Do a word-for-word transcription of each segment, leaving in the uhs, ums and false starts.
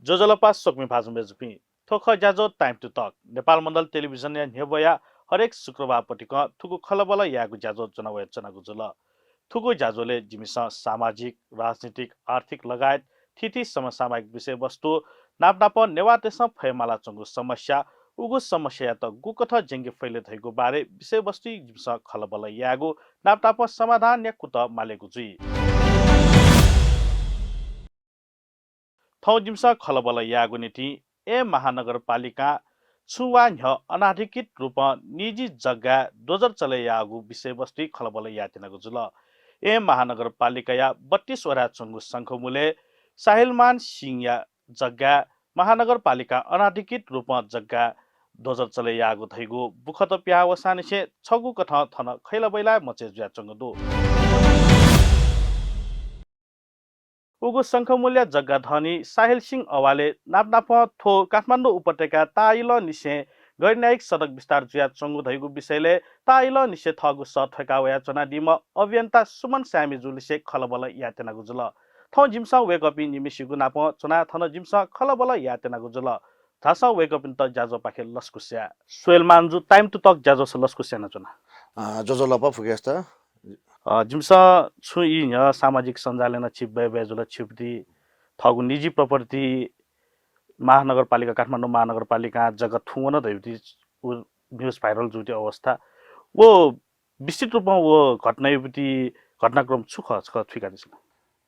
ज्वजलपा स्वकुमि भाजु मय्जुपिं, थ्व खः ज्याझ्वः Time to Talk। नेपाल मण्डल टेलिभिजनया न्ह्यब्वया हरेक शुक्रबार पतिकं थुगु खँल्हाबल्हा यायेगु ज्याझ्वः ज्वना वयाच्वनागु जुल। थुगु ज्याझ्वलय् जिमिसं सामाजिक, राजनीतिक, आर्थिक लगायत थीथी समसामयिक विषयवस्तु, नापनापं नेवाःतय्सं फयेमालाच्वंगु समस्या, उगु समस्यायात गुकथं ज्यंके फइ ले धइगु बारे विषयवस्तुइ जिमिसं खँल्हाबल्हा यायेगु, नापनापं समाधानया कुतः मालेगु जुइ। थौं जिमिसं खँल्हाबल्हा यायेगु निंतिं येँ महानगरपालिकां छुं वा न्ह्यः अनाधिकृत रूपं निजी जग्गाय् डोजर चले याःगु विषयवस्तुइ खँल्हाबल्हा यायेत्यनागु जुल। येँ महानगरपालिकाया बत्तीस वडाय् च्वंगु शंखमूलय् साहिलमान सिंहया जग्गाय् महानगरपालिकां अनाधिकृत रूपं जग्गाय् डोजर चले याःगु धइगु बुखँत पिहां वःसांनिसें छगू कथं थन खैलाबैलाय् मचय् जुयाच्वंगु दु। उगु शंखमूलया जग्गा धनी साहिल सिंह अवाले नापनापं थ्व काठमाडौं उपत्यकाय् ताःइलंनिसें गैरन्यायिक सडक विस्तार जुयाच्वंगु धइगु विषयलय् ताःइलंनिसें थःगु सः थ्वय्का वयाच्वनादीम्ह अभियन्ता सुमन साय्मिजुलिसे खँल्हाबल्हा यायेत्यनागु जुल। थौं जिमिसं वय्कःपिं निम्हसिगु नापं च्वनाः थन जिमिसं खँल्हाबल्हा यायेत्यनागु जुल। झासँ वय्कःपिन्त ज्याझ्वःपाखे लसकुस याये। सोहेलमानजु, Time to Talk ज्याझ्वलय् लसकुस यानाच्वना। अ, ज्वजलपा फुकेस्त। अ, जिमिसं छुं ई न्ह्यः सामाजिक सञ्जालय् नं छित बय्बय् जुल, छिपिं थःगु निजी property महानगरपालिका, काठमाडौं महानगरपालिकां जग्गा थुं वन धइगु उ news viral जूगु अवस्था। व विस्तृत रूपं व घटनायागु घटनाक्रम छु खः, छकः थुइकादिसँ।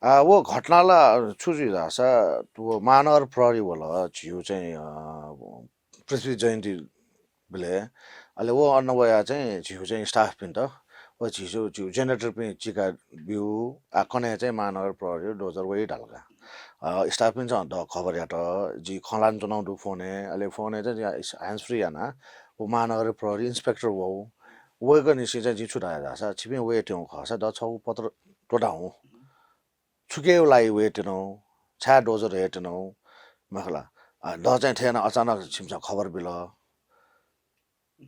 आ, व घटना ला छु जुइ धाःसा, व महानगर प्रहरी वल, झीगु चाहिँ, अ, पृथ्वी जयन्ती बेलय्, अले व अन वयाः चाहिँ झीगु चाहिँ staff-पिन्त, व झीगु, झीगु generator-पिं चिका ब्यू, आ, कन्हय् चाहिँ महानगर प्रहरी डोजर वइ धाल का। अ, staff-पिन्सं द खबर यात, जिं खँ ल्हानाच्वनागु दु phone-य्, अले phone-य् चाहिँ जिं hands free याना, व महानगर प्रहरी inspector वः। वय्कःनिसें चाहिँ जिं छु धाये धाःसा, छिपिं वये त्यंगु खःसा द छगू पत्र त्वःता हुँ। छुकिया लागि वये त्यनागु, छाय् डोजर हये त्यनागु, मखु ला। अ, द चाहिँ थथे यानाः अचानक छिमिसं खबर बिल।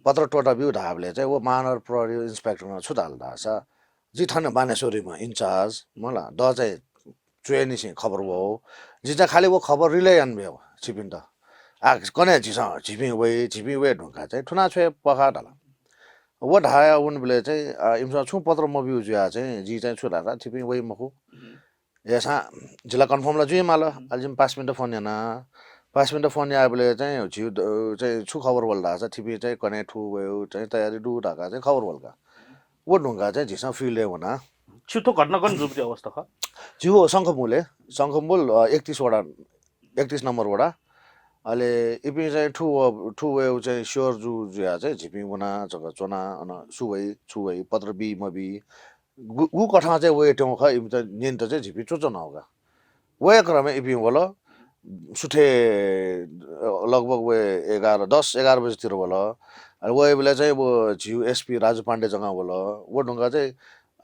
पत्र त्वःता ब्यू धाःबलय् चाहिँ व महानगर प्रहरी inspector-नं छु धाल धाःसा, जि थन बानेश्वरीम्ह in charge, मखु ला, द चाहिँ च्वय्निसें खबर वः। जिं चाहिँ खालि व खबर relay यानाब्यू छिपिन्त। आ, कन्हय् झीसं, झीपिं वइ, झीपिं वये धुंकाः चाहिँ थुना छ्वये पखा धाल। व धाया वंबलय् चाहिँ, अ, इमिसं छुं पत्र मब्यू जुयाः चाहिँ जिं चाहिँ छु धाःसा, छिपिं वइ मखु। हम्म। अय्सां जि ला confirm ला जुइमाल। हम्म। अले जिं पासापिन्त phone याना। पासापिन्त phone याःबलय् चाहिँ झीगु द-, चाहिँ छु खबर वल धाःसा, छिपिं चाहिँ कन्हय् थुं वयेगु चाहिँ तयारी दु धकाः चाहिँ खबर वल का। व धुंकाः चाहिँ झीसं field-य् वना। छिगु थ्व घटना गन जूगु अवस्था खः? झीगु शंखमूलय्, शंखमूल, अ, एकतीस वडा, एकतीस नम्बर वडा। अले इपिं चाहिँ थुं व-, थुं वयेगु चाहिँ sure जू जुयाः चाहिँ झीपिं वना जक च्वना, अन सु वइ, छु वइ, पत्र बी मबी, गु-, गु कथं चाहिँ वये त्यंगु खः, इमित न्यनेत चाहिँ झीपिं च्वच्वनागु का। वये क्रमय् इपिं वल, सुथय्, अ, लगभग वये एघार, दस एघार बजेतिर वल। अले वयेबलय् चाहिँ व झीगु SP राजु पाण्डे जक वल। व धुंकाः चाहिँ,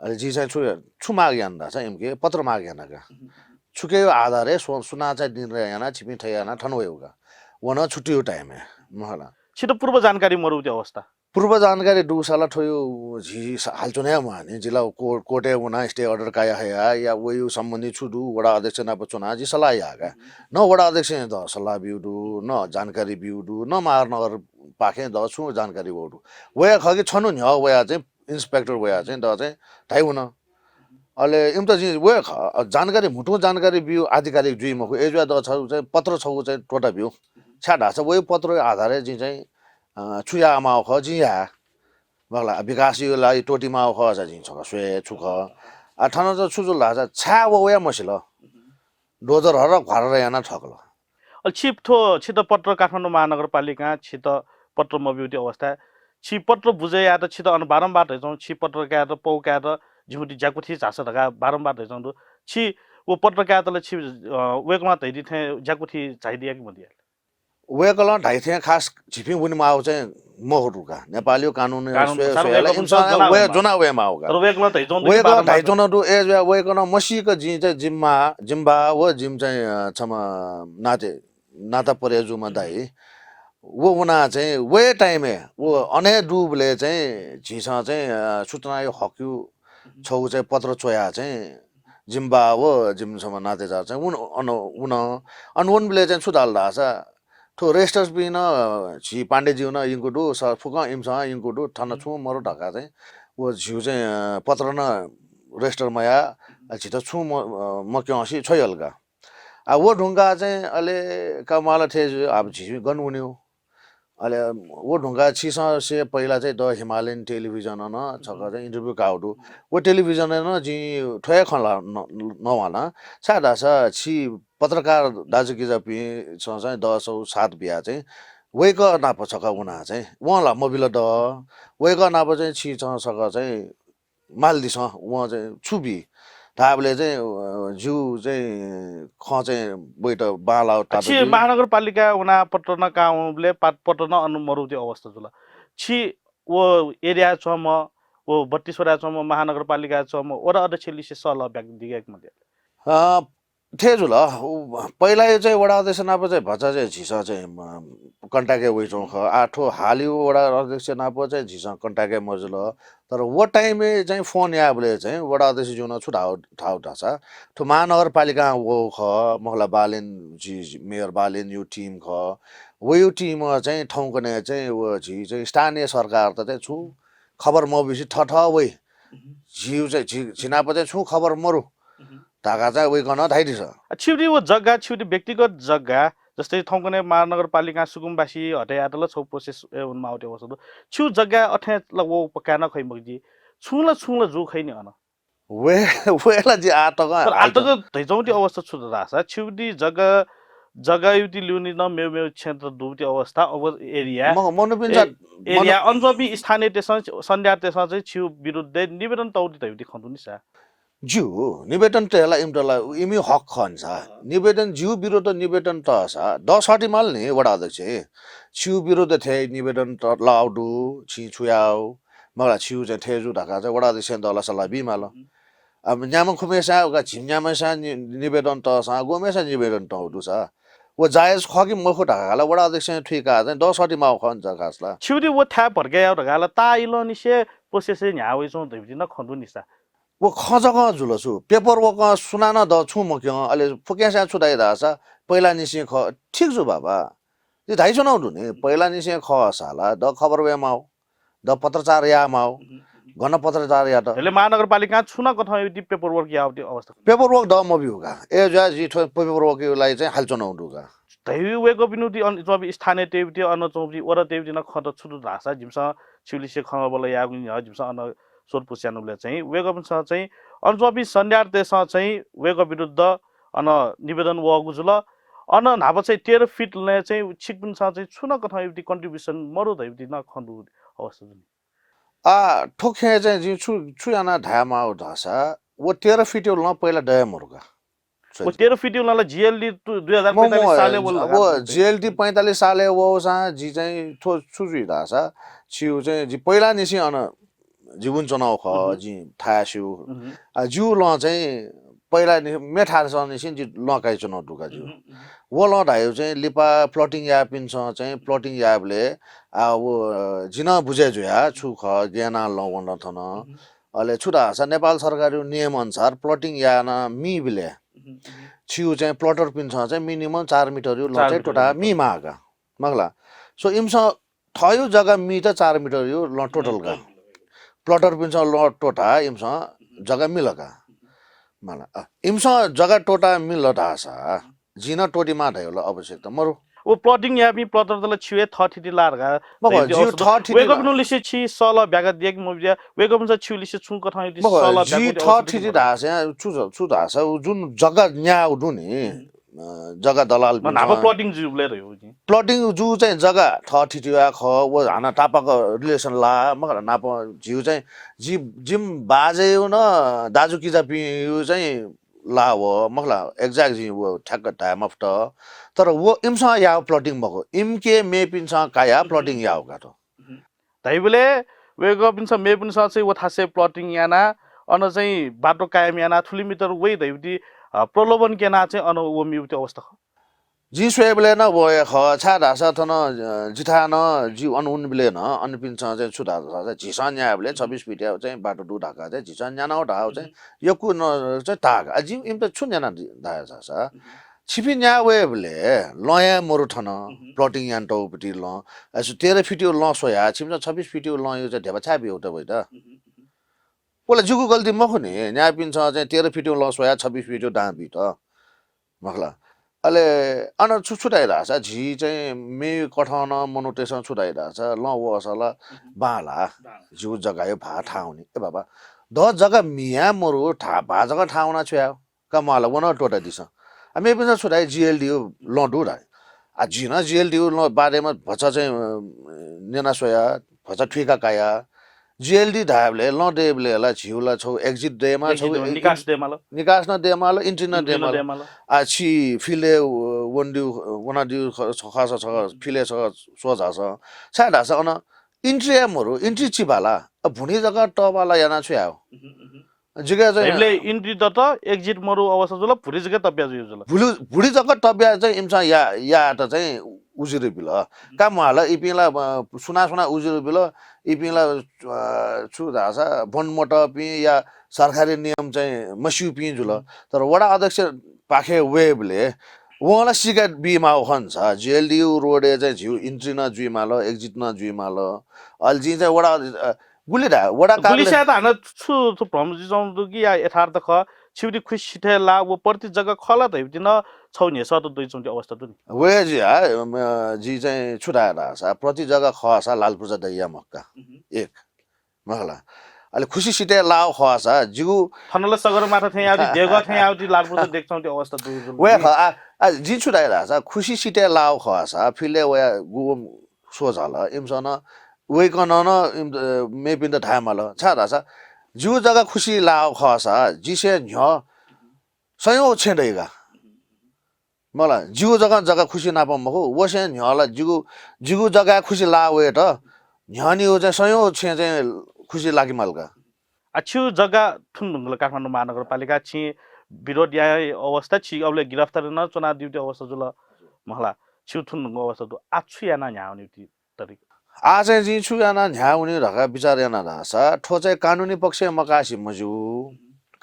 अले जिं चाहिँ छु, छु माग याना धाःसा इमिके पत्र माग याना का। छुकिया आधारय् सु-, सुनां चाहिँ निर्णय यानाः छिपिं थथे यानाः थन वयेगु का। व नं छुट्टीया time-य्, मखु ला। छित पूर्व जानकारी मदुगु अवस्था? पूर्व जानकारी दुसा ला थ्व झी स-, हालाच्वने हे म्वाः नि। जि ला को-, court-य् वनाः stay order कयाहया, या वयेगु सम्बन्धी छु दु, वडा अध्यक्ष नाप च्वनाः जिं सल्लाह याः का। न वडा अध्यक्षं द सल्लाह ब्यू दु, न जानकारी ब्यू दु, न महानगरपाखें द छुं जानकारी वःगु दु। वया खः कि छन्हु न्ह्यः वया चाहिँ inspector वया चाहिँ द चाहिँ धाइ वन। अले इमित जिं वया खः, जानकारी, म्हुतुं जानकारी ब्यू आधिकारिक जुइ मखु। अय्जुया द छगू चाहिँ पत्र छगू चाहिँ त्वःता ब्यू। छाय् धाःसा वया पत्रया आधारय् जिं चाहिँ, अ, छु याये माःगु खः, जिं याये। मखु ला, विकासया लागि त्वःते माःगु खःसा जिं छकः स्वये, छु खः। आ, थन त छु जुल धाःसा छाय् व वया मसिल। डोजर हर घ्वारर यानाः थकल। अले छि थ्व, छित पत्र काठमाडौं महानगरपालिकां छित पत्र मब्यूगु अवस्थाय् छि पत्र बुझे यायेत छित अन बारम्बार धयाच्वं, छि पत्र कायेत, पौ कायेत जिमिगु ज्याकुथिइ झासँ धकाः बारम्बार धयाच्वं दु। छि व पत्र कायेत ला छि, अ, वय्कलं धयादी थें ज्याकुथिइ झायादिया कि मदिया? वय्कलं धाइ थें खास झीपिं वने माःगु चाहिँ मखु का। नेपालया कानुन कानुन स्वये, अनुसार स्वये ला वय्कलं इमिसं ज्वना वये, वये ज्वना वये माःगु का। तर वय्कलं धयाच्वं दु कि वय्कलं बारम्बार धयाच्वं दु, ए, वय्कलं मसीक जिं चाहिँ जिम्मा, जिम्बा व जिम चाहिँ, अ, छम्ह नाते नाता परे जूम्ह दाइ, व वनाः चाहिँ वये time-य् व अन हे दुबलय् चाहिँ झीसं चाहिँ, अ, सूचनाया हकया छगू चाहिँ पत्र च्वयाः चाहिँ जिमि बाः व जिमि छम्ह नातेदार चाहिँ उन, अन उन। अन वंबलय् चाहिँ छु धाल धाःसा, थ्व रेस्टर्सपिं नं, झी पाण्डेज्यू नं यंकू दु, स-, फुक्कं इमिसं यंकू दु, थन छुं मरु धकाः चाहिँ व झीउ चाहिँ, अ, पत्र नं रेस्टर मयाः, अ, झीत छुं म-, अ, मक्यंसे छ्वयल का। आ, व धुंकाः चाहिँ अले का म्वाल थें जुइ, अब झी गन वनेउ। अले व धुंकाः छिसं से पहिला चाहिँ द हिमालयन टेलिभिजन नं छकः चाहिँ इन्टरभ्यू काउ दु। व टेलिभिजन नं जिं थ्व हे खँ ल्हा-, न-, नवाना। छाय् धाःसा छि पत्रकार दाजुकिजापिंसं चाहिँ द सौ सात बिया चाहिँ वय्कः नाप छकः वना चाहिँ वं ला मबिल द। वय्कः नाप चाहिँ छिसं छकः चाहिँ मालदिसँ, वं चाहिँ छु बी धाःबलय् चाहिँ, अ, जिउ चाहिँ खँ चाहिँ वइत बांलाउ तातु छि जुइ। महानगरपालिका वना पत्र नं काः वंबलय् पा-, पत्र नं अन मरुति अवस्था जुल। छि व एरिया च्वंम्ह, व बत्तीस वडा च्वंम्ह, महानगरपालिका च्वंम्ह वडा अध्यक्ष लिसे सल्लाह ब्याक दिगय्क मते। अ, थें जुल। उ, पहिला चाहिँ वडा अध्यक्ष नाप चाहिँ भचा चाहिँ झीसं चाहिँ, म, कन्ट्याक्टय् वइच्वं खः। आ, थ्व हालि वडा अध्यक्ष नाप चाहिँ झीसं कन्ट्याक्टय् मजुल। तर व टाइमय् चाहिँ फोन याःबलय् चाहिँ वडा अध्यक्षज्यूं छु धाउ, धाउ धाःसा, थ्व महानगरपालिकां वउ खः, मखुला बालेन, झी मेयर बालेनयु टिम खः। वयु टिमं चाहिँ थौंकन्हय् चाहिँ व झी चाहिँ स्थानीय सरकारत चाहिँ छुं खबर मबिसे थथः वइ। झीउ चाहिँ झी, झी नाप चाहिँ छुं खबर मरु धकाः चाहिँ वय्कलं धाइदिल। आ, छिउति व जग्गा, छिउति व्यक्तिगत जग्गा, जस्तै थौंकन्हय् महानगरपालिकां सुकुमवासी हटे यायेत ला छौ प्रोसेस, ए, हुन माउति अवस्था दु। छिउ जग्गा अथें ला व पक्का नं खइ मखु जि। छुं ला छुं ला जू खइ नि अन। वे, वे ला जि आः तक तर आः तक धइच्वंति अवस्था छु धाःसा छिउति जग्गा, जग्गायुति ल्यूनि नं मेउ मेउ क्षेत्र दुति अवस्था, अव-, एरिया, मखु, मनूपिन्सं, ए, एरिया, मनू- अन च्वंपिं स्थानीयतय्सं, सन्ध्यातय्सं चाहिँ छिउ विरुद्धय् निवेदन तौति धइउति खँ दु नि सा। ज्यू, निवेदन तये ला इमित ला इमि हक खः नि सा। निवेदन ज्यू विरुद्ध निवेदन तःसा द सःति माल नि वडा अध्यक्ष। छिउ विरुद्ध थें निवेदन त लाउ दु, छिं छु याउ, मखुला छिउ चाहिँ थें जू धकाः चाहिँ वडा अध्यक्षं द ला सल्लाह बी माल। अब न्याम्ह खुम्हेस्यां, उका झिम्ह न्याम्हेस्यां नि-, निवेदन तःसां, गुम्हेस्यां निवेदन तउ दु सा। व जायज खः कि मखु धकाः ला वडा अध्यक्षं थुइकाः चाहिँ द सःति माउ खः नि धकाः ला। छिउति व थाय् भर्के याउ धकाः ला ताः इलंनिसें प्रोसेसय् न्ह्याः वइच्वं धइउति नं खँ दु नि सा। व खँ जकं जुल छु, paperwork सुनानं द छुं मक्यं, अले फुक्कसियां छु धाइ धाःसा, पहिलानिसें खः, ठीक जू बाबा। जि धाइच्वनागु दु नि, पहिलानिसें खःसा ला द खबर वये माउ, द पत्रचार याये माउ, गन पत्रचार यात। अले महानगरपालिकां छुं नं कथंयाउति paperwork याउति अवस्था। Paperwork द मब्यू का। ए जुया जि थ्व paperwork यु लागि चाहिँ हालिच्वनागु दु का। धइउ वय्कःपिनिउति अन च्वंपिं स्थानीयतय्उति अन च्वंपिं वडातय्उति नं खँ त छु दु धाःसा जिमिसं छिउलिसे खँबल याःगु न्ह्यः जिमिसं अन सोधपुछ यानाबलय् चाहिँ वय्कःपिन्सं चाहिँ अन च्वंपिं सन्ध्यातय्सं चाहिँ वय्कः विरुद्ध अन निवेदन वःगु जुल। अन न्हापा चाहिँ तेह्र फिट लँय् चाहिँ छिकपिन्सं चाहिँ छुं नं कथंयाउति contribution मरु धइउति नं खँ दु अवस्था दु नि। आ, थ्व खँय् चाहिँ जिं छु, छु याना धाये माउ धाःसा, व तेह्र फिट यु लँ पहिला दये मरु का। व तेह्र फिट यु लँ ला GLD तु-, दुई हजार पैंतालिस सालय् वल धकाः व GLD पैंतालिस सालय् वःसां जि चाहिँ थ्व छु जुइ धाःसा, छिउ चाहिँ जि पहिलानिसें अन जि वनाच्वनागु खः, जि थाय् स्यू। आ, ज्यू लँ चाहिँ पहिला नि-, मेथासंनिसें जि लँ काइच्वनागु दु का ज्यू। व लँ धाइउ चाहिँ लिपा plotting याःपिन्सं चाहिँ plotting याःबलय्, आ, व, अ, जि नं बुझे जुया छु खः, गय् याना लँ वन थन। अले छु धाःसा नेपाल सरकारयु नियम अनुसार plotting याना मीबलय् छिउ चाहिँ plotter पिन्सं चाहिँ minimum चार मिटरयु लँ चाहिँ त्वःता मी माः का। मखुला। So इमिसं थःयु जग्गा मीत चार मिटरयु लँ त्वःतल का। Plotter पिन्सं लँ त्वःता इमिसं जग्गा मिल का। मला, अ, इमिसं जग्गा त्वःता मिल धाःसा जिं नं त्वःति माः धइउ ला आवश्यकता मरु। व plotting याःपिं plotter त ला छिउ हे थःथिति ला धकाः मखु, धइउ जिउ अवस्था दु। थःथिति ला। वय्कःपिनिलिसे छि सल्लाह ब्याका दिया कि मबिया, वय्कःपिन्सं छिउलिसे छुं कथंयाउति मखु, सल्लाह जि ब्याका थःथिति धाःसा छु ज-, छु धाःसा उ जुन जग्गा न्याउ दु नि, अ, जग्गा दलाल म न्हापा plotting जुबलय् रह्यो नि। Plotting जु चाहिँ जग्गा थःथिति या खः, व हानं तापाक relation ला, मखु ला नाप जिउ चाहिँ जि-, जिम बाजेयु नं दाजुकिजापिंयु चाहिँ ला व, मखु ला, exact जिं व ठ्याक्क धाये मफुत। तर व इमिसं याउ plotting मखु, इमिके मेपिन्सं काया plotting याउ का थ्व। धइबलय् वय्कःपिन्सं मेपिन्सं चाहिँ व थासय् plotting याना, अन चाहिँ बाटो कायम याना, थुलि मिटर वइ धइउति, अ, प्रलोभन क्यना चाहिँ अन व मिउति अवस्था खः। जिं स्वयेबलय् नं व हे खः, छाय् धाःसा थन, अ, जिथाय् नं जि अन वनीबलय् नं अनपिन्सं चाहिँ छु धाःसा झीसं न्यायेबलय् छब्बिस फिटया चाहिँ बाटो दु धकाः चाहिँ झीसं न्यानाव धाःगु चाहिँ यक्व नं चाहिँ धाःगु। आ, जिं इमित छु न्याना धाःसा, छिपिं न्याये वयेबलय् लँ हे मरु थन, plotting यानातःगु पति लँ, आ, सु तेह्र फिटया लँ स्वयाः छिमिसं छब्बिस फिटया लँया चाहिँ ध्यबा छाय् बियागु त वइत? व ला जिगु गल्ती मखु नि, न्यायपिन्सं चाहिँ तेह्र फिटया लँ स्वयाः छब्बिस फिटया दां बीत। मखला। अले अन छु, छु धाइ धाःसा, झी चाहिँ मेगु कथं नं मनूतय्सं छु धाइ धाःसा, लँ वःसा ला बांला, बांला। जिगु जग्गाया भाः थाहां वनी। ए बाबा, द जग्गा मिया मरु, था-, भाः जग्गा थाहां वना छु याये? का म्वाःला, व नं त्वःतादिसँ। आ, मेपिन्सं छु धाइ, जिएलडीया लँ दु धाइ। आ, जिं नं जिएलडीया लँ बारेमा भचा चाहिँ, अ, न्यना स्वया, भचा थुइका काया। जिएलडी धायेबलय्, लँ दयेबलय् ला झीगु ला छगू exit दयेमाः, exit छगू दयेमाः, ए-, निकास दयेमाल। निकास नं दयेमाल, entry नं entry नं दयेमाल। दयेमाल। आ, छि fieldय्, अ, वनादिउ, वनादिउ ख-, छ-, खःसा छकः fieldय् छकः स्वः झासँ। छाय् धाःसा अन entry हे मरु, entry चिबाला। आ, भुँडी जक तःबाला याना छु याये? जिके चाहिँ धैबलय् entry दत, exit मरु अवस्था जुल, भुँडी जक तब्या जुइ जुल। भुँडी, भुँडी जक तब्या चाहिँ इमिसं या, यात चाहिँ उजुरी बिल। का म्वाःला, इपिं ला, अ, सुना सुना उजुरी बिल, इपिं ला, अ, छु धाःसा बन्द मतःपिं या सरकारी नियम चाहिँ मस्यूपिं जुल। तर वडा अध्यक्ष पाखे वयेबलय् वं ला सिकायत बीमाःगु खः नि छ। जिएलडीया रोडय् चाहिँ झीगु entry नं जुइमाल, exit नं जुइमाल। अले जिं चाहिँ वडा, अ, गुलि धाये, वडा गुलि कार्यालय सायद हानं छु, छु भ्रम जुइच्वंगु दु कि या यथार्थ खः, छिगुति खुसि सिथय् लाः, व प्रति जग्गा खः ला धइगुति नं छगू न्ह्यसः त दइच्वंगु अवस्था दु नि। व हे जि, आ, अम, जि चाहिँ छु धाये धाःसा, प्रति जग्गा खःसा लालपुर्जा दइया मखु का। एक, मखला। अले खुसि सिथय् लाःगु खःसा, जिगु थन ला सगरमाथा थें याःगु, देगः थें याःगु लालपुर्जा दइच्वंगु अवस्था दु, दु। व हे खः, आ, आ, जिं छु धाये धाःसा, खुसि सिथय् लाःगु खःसा, fieldय् वया गु स्वः झाल, इमिसं नं वय्कलं नं इम-, अ, मेपिन्त धायेमाल। छाय् धाःसा, जिगु जग्गा खुसि लाःगु खःसा, जिसे न्ह्यः संयौ छेँ दइगा। मला, जिगु जग्गा, जग्गा खुसि नाप मखु, वसे न्ह्यः ला जिगु, जिगु जग्गाय् खुसि लाः वयेत न्ह्यःनिगु चाहिँ संयौ छेँ चाहिँ खुसि लाकेमाल का। आ, छिगु जग्गा थुन धुंकल काठमाडौं महानगरपालिका, छिं विरोध याये अवस्था, छि अबलय् गिरफ्तारी नं च्वनादीगु अवस्था जुल। मखला, छिगु थुन धुंकल अवस्था दु। आ, छु याना न्ह्याः वनीगु तरिका? आ चाहिँ जिं छु याना न्ह्याः वनी धकाः विचार याना धाःसा, थ्व चाहिँ कानुनी पक्षय् मकासे मज्यू।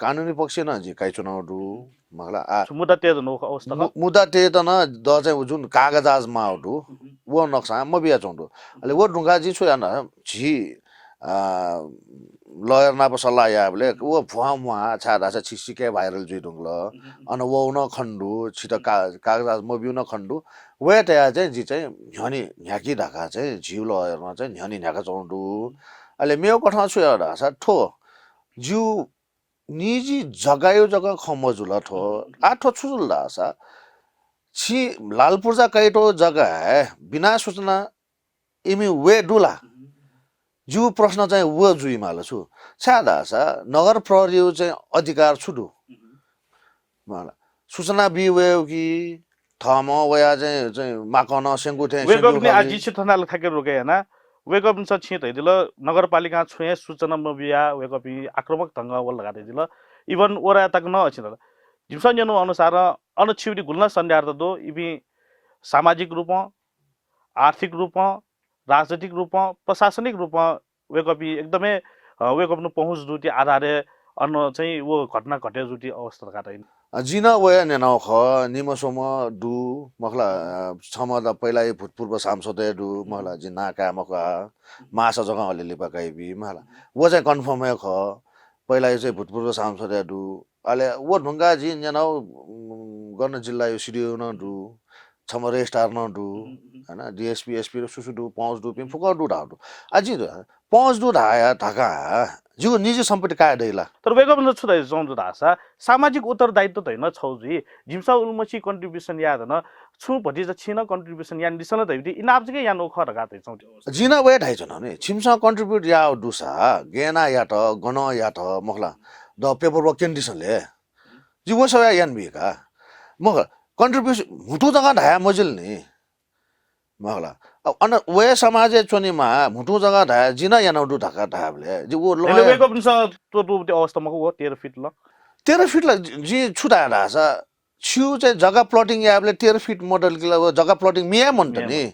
कानुनी पक्षय् नं जिं काइच्वनागु दु। मखला, आ, छु मुद्दा तयेत नं अवस्था मु-, मुद्दा तयेत नं द चाहिँ उ जुन कागजात माःगु दु, व नक्सां मबियाच्वंगु दु। अले व धुंकाः जिं छु याना, झी, आ, lawyer नाप सल्लाह यायेबलय् व भ्वां म्वाः, छाय् धाःसा छि सिक्क viral जुइ धुंकल। अन वउ नं खने दु, छित का-, कागजात मब्यू नं खने दु। वय् तयाः चाहिँ जि चाहिँ न्ह्यःने न्ह्याकी धकाः चाहिँ झीगु lawyer नं चाहिँ न्ह्यःने न्ह्याकाच्वंगु दु। अले मेगु कथं छु याः धाःसा, थ्व जिगु निजी जग्गाया जक खँ मजुल थ्व। आ, थ्व छु जुल धाःसा, छि लालपुर्जा काइतःगु जग्गाय् बिना सूचना इमि वये दु ला? जिगु प्रश्न चाहिँ व जुइमाल छु। छाय् धाःसा नगर प्रहरीया चाहिँ अधिकार छु दु? मला, सूचना बी वयेगु कि, थःम्हं वयाः चाहिँ, चाहिँ माकनं स्यंकू थें वय्कःपिनि स्यंकू खः आ कि? जि छित थन ला थाके रोके याना। वय्कःपिन्सं छिं धयादिल, नगरपालिकां छुं हे सूचना मबियाः वय्कःपिं आक्रामक ढंगं वल धकाः धयादिल। Even वडाय् तक नं अछि धल। जिमिसं न्यनागु अनुसार अन छिगुति गुलि नं सन्देहयात दु, इपिं सामाजिक रूपं, आर्थिक रूपं, राजनैतिक रूपं, प्रशासनिक रूपं वय्कःपिं एकदमै, अ, वय्कःपिनि पहुँच दुति आधारय् अन चाहिँ व घटना घटे जुति अवस्था धकाः धाइ। अ, जिं नं वया न्यनागु खः, निम्ह स्वम्ह दु, मखला, अ, छम्ह ला पहिलाया भूतपूर्व सांसद हे दु, मखला, जिं नां काये मखु आ, माःसा जकं अले लिपा काइबी, मखला। व चाहिँ confirm हे खः, पहिलाया चाहिँ भूतपूर्व सांसद हे दु, अले व धुंकाः जिं न्यनागु, उम्, गन जिल्लाया सिडिओ नं दु, छम्ह registrar नं दु, उम्, उम्। हैन, डिएसपी, एसपी र सुसु दु, पहुँच दुपिं फुक्क दु धाःगु दु। आ, जिं पहुँच दु धाया धकाः जिगु निजी सम्पत्ति काये दइ ला? तर वय्कःपिन्सं छु धाइ, च्वंगु दु धाःसा सामाजिक उत्तरदायित्व धइगु नं छगू जुइ। जिमिसं उलिमछि contribution याये धुन, छुं भतिचा छिं नं contribution यानादिसँ ला धइगु इनाप जक यानागु खः धकाः धइगु च्वंगु दु। जिं नं वया धाइच्वना नि, छिमिसं contribute याःगु दुसा गय् यानाः यात, गनं यात, मखला, द paperwork क्यनादिसँ ले। जिं व स्वयाः यानाबी का। मखु, contribution म्हुतु जक धाये मजिल नि। मखला। अब अन वया समाजय् च्वनेमाः म्हुतु जक धाये, जिं नं यानागु दु धकाः धायेबलय् जि व अले लँया वय्कःपिन्सं त्वःतूगु अवस्था मखु व तेह्र फिट लँ। तेह्र फिट लँ जि, जिं छु धाये धाःसा छिउ चाहिँ जग्गा plotting यायेबलय् तेह्र फिट मदल किला व जग्गा plotting मिया मन्त नि।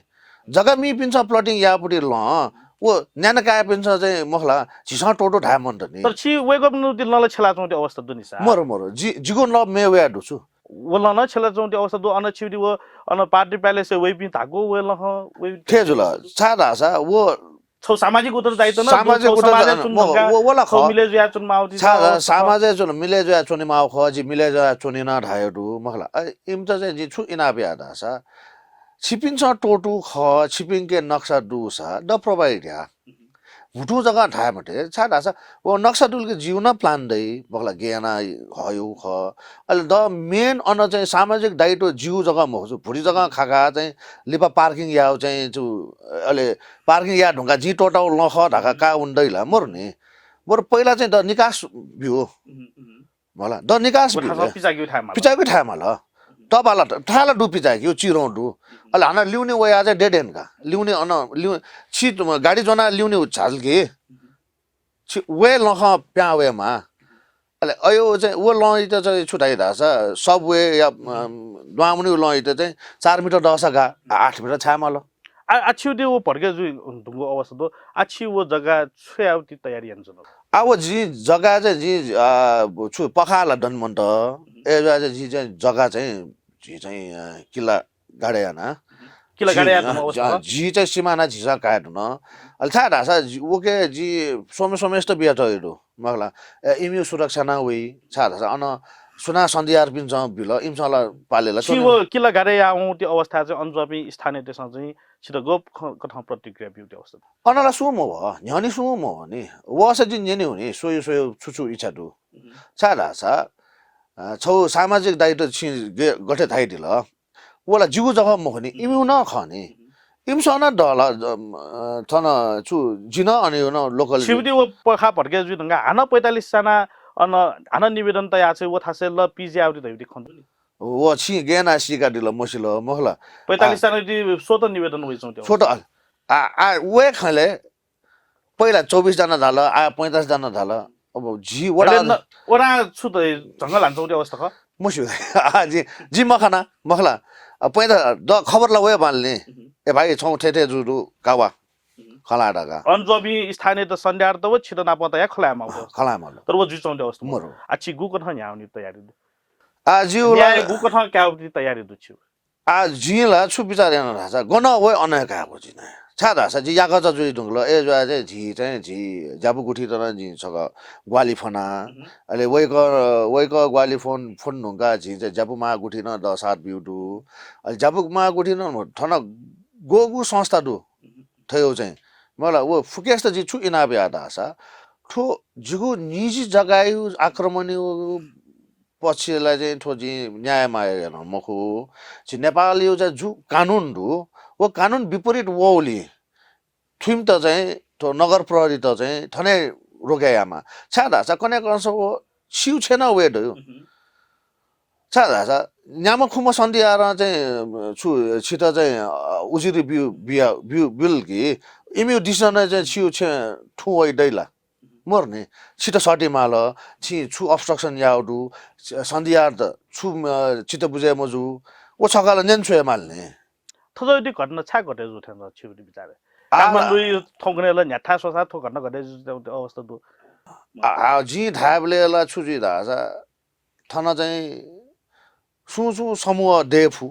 जग्गा मीपिन्सं plotting याःपट्टि लं व न्याना काय्‌पिन्सं चाहिँ मखला झीसं त्वःतू धाये मन्त नि। तर छि वय्‌कःपिन्त नं ला छ्यला च्वंति अवस्था दु नि सा। मरु, मरु। जि, जिगु नं मेवया दु छु। व लं नं छ्यला च्वंति अवस्था दु। अन छिउति व अन पार्टी प्यालेस वइपिं धाकु व लं वइ थे जुल। छाय् धाःसा व छौ सामाजिक उत्तरदायित्व न, सामाजिक छौ उत्तरदायित्व समाजय् च्वने म-, धुंका, व-, वला छौ खः। मिले जुया च्वने माउ ति छा-, छौ, सामाजय् च्वन, मिले जुया च्वने माउ खः, जि मिले जुया च्वने न धाये दु, मखला। अ, इमित चाहिँ जि छु इनाप या धाःसा, छिपिन्सं त्वःतू खः, छिपिन्के नक्सा दुसा, द provide या। भुतु जगह धाये मते, छा धाःसा, व नक्सा दुलके जिउ न plan दइ, मखला, गेना हयु खः। अले द main अन चाहिँ सामाजिक दायित्व जिउ जगह मखु, भुतु जगह खाका चाहिँ लिपा parking याउ चाहिँ छु, अले parking या ढुंका जिं त्वःताउ लं खः धाका का उन दैला, मरु नि। बरु पहिला चाहिँ द निकास ब्यु। उहुँ, उहुँ। मला, द निकास व ब्यु थासं ले। पिचाक्यु थाय् माल। पिचाक्यु थाय् माल। उहुँ। तबाला, थाय्‌ला दु पिचाक्यु, चिरौं दु। उहुँ। अले हाना लिउने वया चाहिँ dead end का। लिउने अन, लिउ-, छि तुम गाडी ज्वना लिउने झाल कि। उहुँ। छि वये लखं प्यां वये मा। अले अयो चाहिँ व लंइत चाहिँ छु धाइ धाःसा, subway या, अम, द्वामुनि लंइत चाहिँ चार मिटर दःसा गा, आ, आठ मिटर छाय् माल। आ, आ छिउति व भड्के जुइ धुंगु अवस्था दु। आ छि व जग्गा छु याउति तयारी याना च्वना? आ व जि जग्गा चाहिँ जि, आ, छु पखाला दन मन्त। ए जग्गा चाहिँ जि चाहिँ जग्गा चाहिँ जि चाहिँ, अ, किला गाडे याना। किला गाडे जि, याना अ, अवस्था जि, दु? जि चाहिँ सिमाना झिसा काये धुन। अले छाय् धाःसा जि, वके जि स्वम्ह स्वम्हेसित बिया तये दु, मखला। ए, इमिउ सुरक्षा ना वइ, छाय् धाःसा अन सुना सन्धियारपिन्सं बिल, इमिसं ला पाले ला छि च्वने। व किला गाडे याउँ ति अवस्था चाहिँ अन जुवापिं स्थानीयतय्‌सं चाहिँ छित गप ख-, कथं प्रतिक्रिया बिउ ति अवस्था दु? अन ला सुं मव, न्ह्यनि सुं मव नि। वःसा जि न्यने हुनि, स्वयु स्वयु छु छु इच्छा दु। उहुँ। छाय् धाःसा, अ, छौ सामाजिक दायित्व छि गे-, गथे धाइदिल। व ला जिगु जगह मखु नि, उहुँ। इमिउ न खः नि। उहुँ। इमिसं न दल, अ, थन छु, जि न अन यो न local छिउति व पखा भड्के जुइ धुंका हानं पैंतालिस जना अन हानं निवेदन तया चाहिँ व थासय् ल पिजे याउति धइउति खँ दु नि। व छि गेना सिकादिल मसिल, मखला। पैंतालिस आ। जना ति स्वत निवेदन वइ च्वंति। स्वत अ, आ, आ, वये खँले पहिला चौबिस जना धाल, आ, पैंतालिस जना धाल। अब जि वडा अले न, वडा छु त झंगल हान च्वंति अवस्था ख? मस्यू। आ, जि, जि मखना, मखला। अ, पैंता द खबर ला वये बाल नि। उहुँ। ए भाइ, छौ थे थे जु दु, का वा। उहुँ। खला ढका। अन जुवापिं स्थानीयत सन्ध्यार त व छित नापं तया खलाया माउ अ, अवस्था। खलाया माउ। तर व जुइ च्वंति अवस्था मरु। आ, छि गु कथं न्ह्याउनि तयारी दु? आ, जिउ ला न्याय गु कथं काउति तयारी दु छु? आ, जिं ला छु बिचार याना धाःसा, गन वये अन हे कायेगु जिं। छाय् धाःसा जि याकःचा जुइ धुंकल, अय् जुया चाहिँ झी चाहिँ झी ज्यापु गुथित नं जिं छकः ग्वाहालि फ्वना। उहुँ। अले वय्‌कः, वय्‌कः ग्वाहालि फ्वन, फ्वन धुंकाः झी चाहिँ ज्यापु महागुथि नं दःसात ब्यू दु। अले ज्यापु महागुथि नं थन ग्वःगु संस्था दु, उहुँ। थय्‌गु चाहिँ। मला व फुक्कसित जि छु इनाप या धाःसा, थ्व जिगु निजी जग्गायु आक्रमणयु पक्षलाई चाहिँ थ्व जिं न्याय माया याना मखु। झी नेपालयु चाहिँ जु कानुन दु, व कानुन विपरीत वःगुलिं थुमित चाहिँ थ्व नगर प्रहरीत चाहिँ थने रोके यामा। छाय् धाःसा कन्हय् कंस व छिउ छेँ नं वये दयु। उहुँ। छाय् धाःसा न्याम्ह खुम्ह सन्धियारं चाहिँ, अ, छु छित चाहिँ, अ, उजुरी बिउ, बिया, बिउ, बिल कि इमिउ दिसं चाहिँ छिउ छेँ थुं वइ दइ ला? मरु नि, छित सःते माल, छि छु obstruction याउ दु, स-, सन्धियार त छु, अ, चित्त बुझे मजू, व छकः ला न्यन छ्वये माल नि। थ्व जुइति घटना छाय् घटे जू थें छ छिउ बिचारय्? आ, काठमाडौँ थौंकन्हय् ला न्ह्याथा स्वसा थ्व घटना घटे जू अवस्था दु। आ, आ, जिं धायेबलय् ला छु जुइ धाःसा थन चाहिँ सुं सुं समूह दयेफु,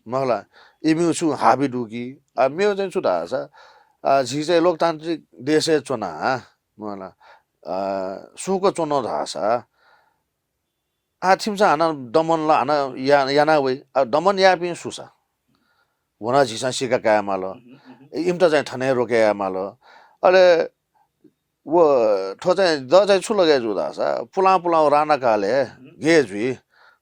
मखला, इमिउ छुं हाबी दु कि, आ, मेउ चाहिँ छु धाःसा, आ, झी चाहिँ लोकतान्त्रिक देशय् च्वना, मखला, आ, सुंक च्वन धाःसा, आ, थिमिसं हानं दमन ला हानं या-, याना वइ, आ, दमन याःपिं सुसा? वन झीसं सिका काये माल। उहुँ, उहुँ। इमित चाहिँ थने रोके याये माल। अले व थ्व चाहिँ द चाहिँ छु लगे जू धाःसा, पुलां पुलां राणाकालय् उहुँ। गे जुइ,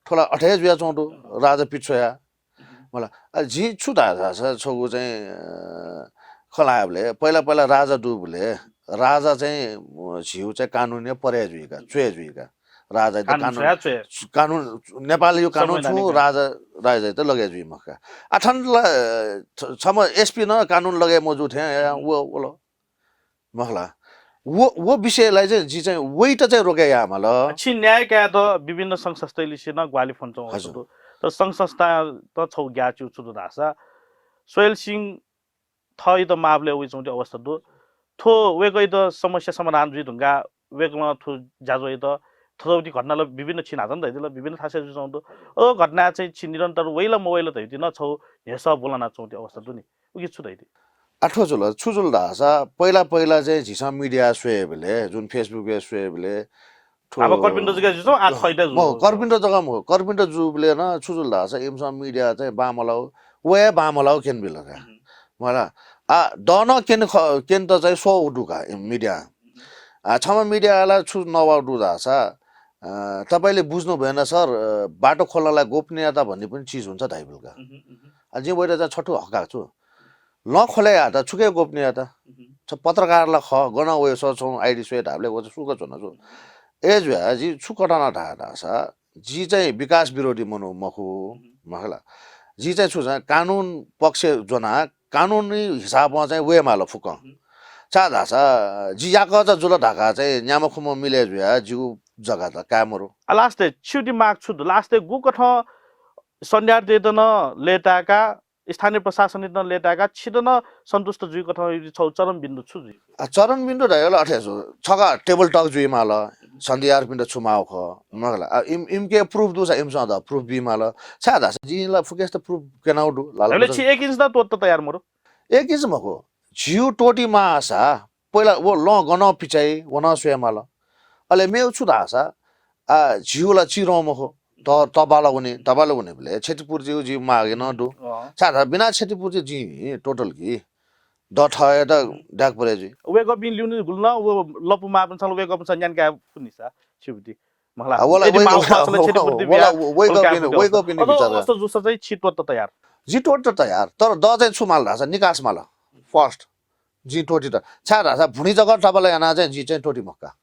थ्व ला अथे जुया च्वं दु, उहुँ। राजा पिछ्वया। उहुँ। मला, अ, जिं छु धाये धाःसा, छगू चाहिँ, अ, खँ ल्हायेबलय्, पहिला पहिला राजा दुबलय्, राजा चाहिँ, अ, झीउ चाहिँ कानुनय् परे जुइका, च्वय् जुइका। राजाइत कानुन कानुन, छ्वया च्वय्। कानुन, नेपालयु कानुन संवैधानिक छु कानुन। राजा, राजाइत लगे जुइ मखा। आ, थन ला, छ-, छम्ह एसपी नं कानुन लगे मजू थें, या, उहुँ। व, वल। मखला। व व विषयलाई चाहिँ जि चाहिँ वइत चाहिँ रोके यायेमाल। छि न्याय कायेत विभिन्न संघ संस्थालिसे नं ग्वाहालि फ्वनाच्वंगु अवस्था दु। तर संघ संस्थात छगू ग्याःचिउ छु दु धाःसा सोहेल सिंह थःइत माःबलय् वइच्वंगु अवस्था दु। थ्व वय्कःइत समस्या समाधान जुइ धुंकाः वय्कलं थ्व ज्याझ्वःइत थथौति घटनाल विभिन्न छिं हाजं नं धयादिल, विभिन्न थासय् जुइच्वंगु दु। अ घटनाय् चाहिँ छि निरन्तर वइल मवइल धयाति नं छगू न्ह्यसः ब्वलनाच्वंगु अवस्था दु नि। उकी छु धयाति? आ, थ्व जुल, छु जुल धाःसा, पहिला पहिला चाहिँ झीसं media स्वयेबलय्, जुन Facebook-य् स्वयेबलय्, थ्व अब कर्पिन्द जक जुइच्वं, आ, थःइत जु। मखु, कर्पिन्द जक मखु, कर्पिन्द जूबलय् नं छु जुल धाःसा, इमिसं media चाहिँ बांमलाउ, व हे बांमलाउ क्यनेबिल का। मखुला, आ, दँ नं क्यने ख-, क्यनेत चाहिँ स्वःगु दु का, इमि media। आ, छम्ह media ला छु नवाःगु दु धाःसा, अ, तपाईंले बुझ्नुभएन सर, अ, बाटो खोल्नलाई गोपनीयता भन्ने पनि चिज हुन्छ धाइबिल का। आ, जिं वइत चाहिँ छथु हकाः छु। लँ खोले यात, छुके गोपनीयता? छ पत्रकार ला खः, गन वय् स छौं ID स्वये धाःबलय् व चाहिँ सुक च्वन छु। अय् जुया जि छु कथं नं धाये धाःसा, जि चाहिँ विकास विरोधी मनू मखु, मखुला। जि चाहिँ छु चाहिँ कानून पक्ष ज्वना, कानूनी हिसाबं चाहिँ वयेमाल फुक्कं। छाय् धाःसा जि याकःचा जुल धकाः चाहिँ न्याम्ह खुम्ह मिले जुया जिगु जग्गा त काये मरु। आ, last-य् छिगु दिमाग छु दु? Last-य् गुकथं सन्ध्यार्थीत नं लय्ताय्का, स्थानीय प्रशासनइत नं लय्ताय्का, छित नं सन्तुष्ट जुइकथं छगू चरम बिन्दु छु जुइ? आ, चरम बिन्दु धयागु ला अथे छु, छकः table talk जुइमाल, सन्ध्यार्थीपिन्त छु माःगु खः, मखुला। आ, इम-, इमिके proof दुसा इमिसं द proof बीमाल। छाय् धाःसा जिं ला फुक्कसित proof क्यनागु दु, लाल अले बहादुर। छि एक inch नं त्वःतेत तयार मरु। एक inch मखु, झिउ त्वःती माःसा पहिला व लँ गनं पिचाइ, व नं स्वयेमाल। अले मेगु छु धाःसा, आ, झिउ ला चिरं मखु, त-, तबाल वने, तबाल वनेबलय् क्षतिपूर्तिगु जि मागे नं दु। अँ। छाय् धाःसा बिना क्षतिपूर्ति जिं total कि द थःयात दाय्के परे जुइ। वय्कःपिं लिउने गुलि नं व लँपु माःपिन्सं ला वय्कःपिन्सं न्याने काये फुनिसा छिगुति। मखुला, आ, वला, यदि वय्-, माःगु खःसा ला वला, क्षतिपूर्ति वला, बिया, वय्कःपिं, वय्कःपिं अथवा बिचार। अवस्था जूसा चाहिँ छि त्वःतेत तयार? जि त्वःतेत तयार, तर द चाहिँ छु माल धाःसा निकास माल। First, जिं त्वःतेत। छाय् धाःसा भुँडी जक तबाल याना चाहिँ जि चाहिँ त्वःते मखु का।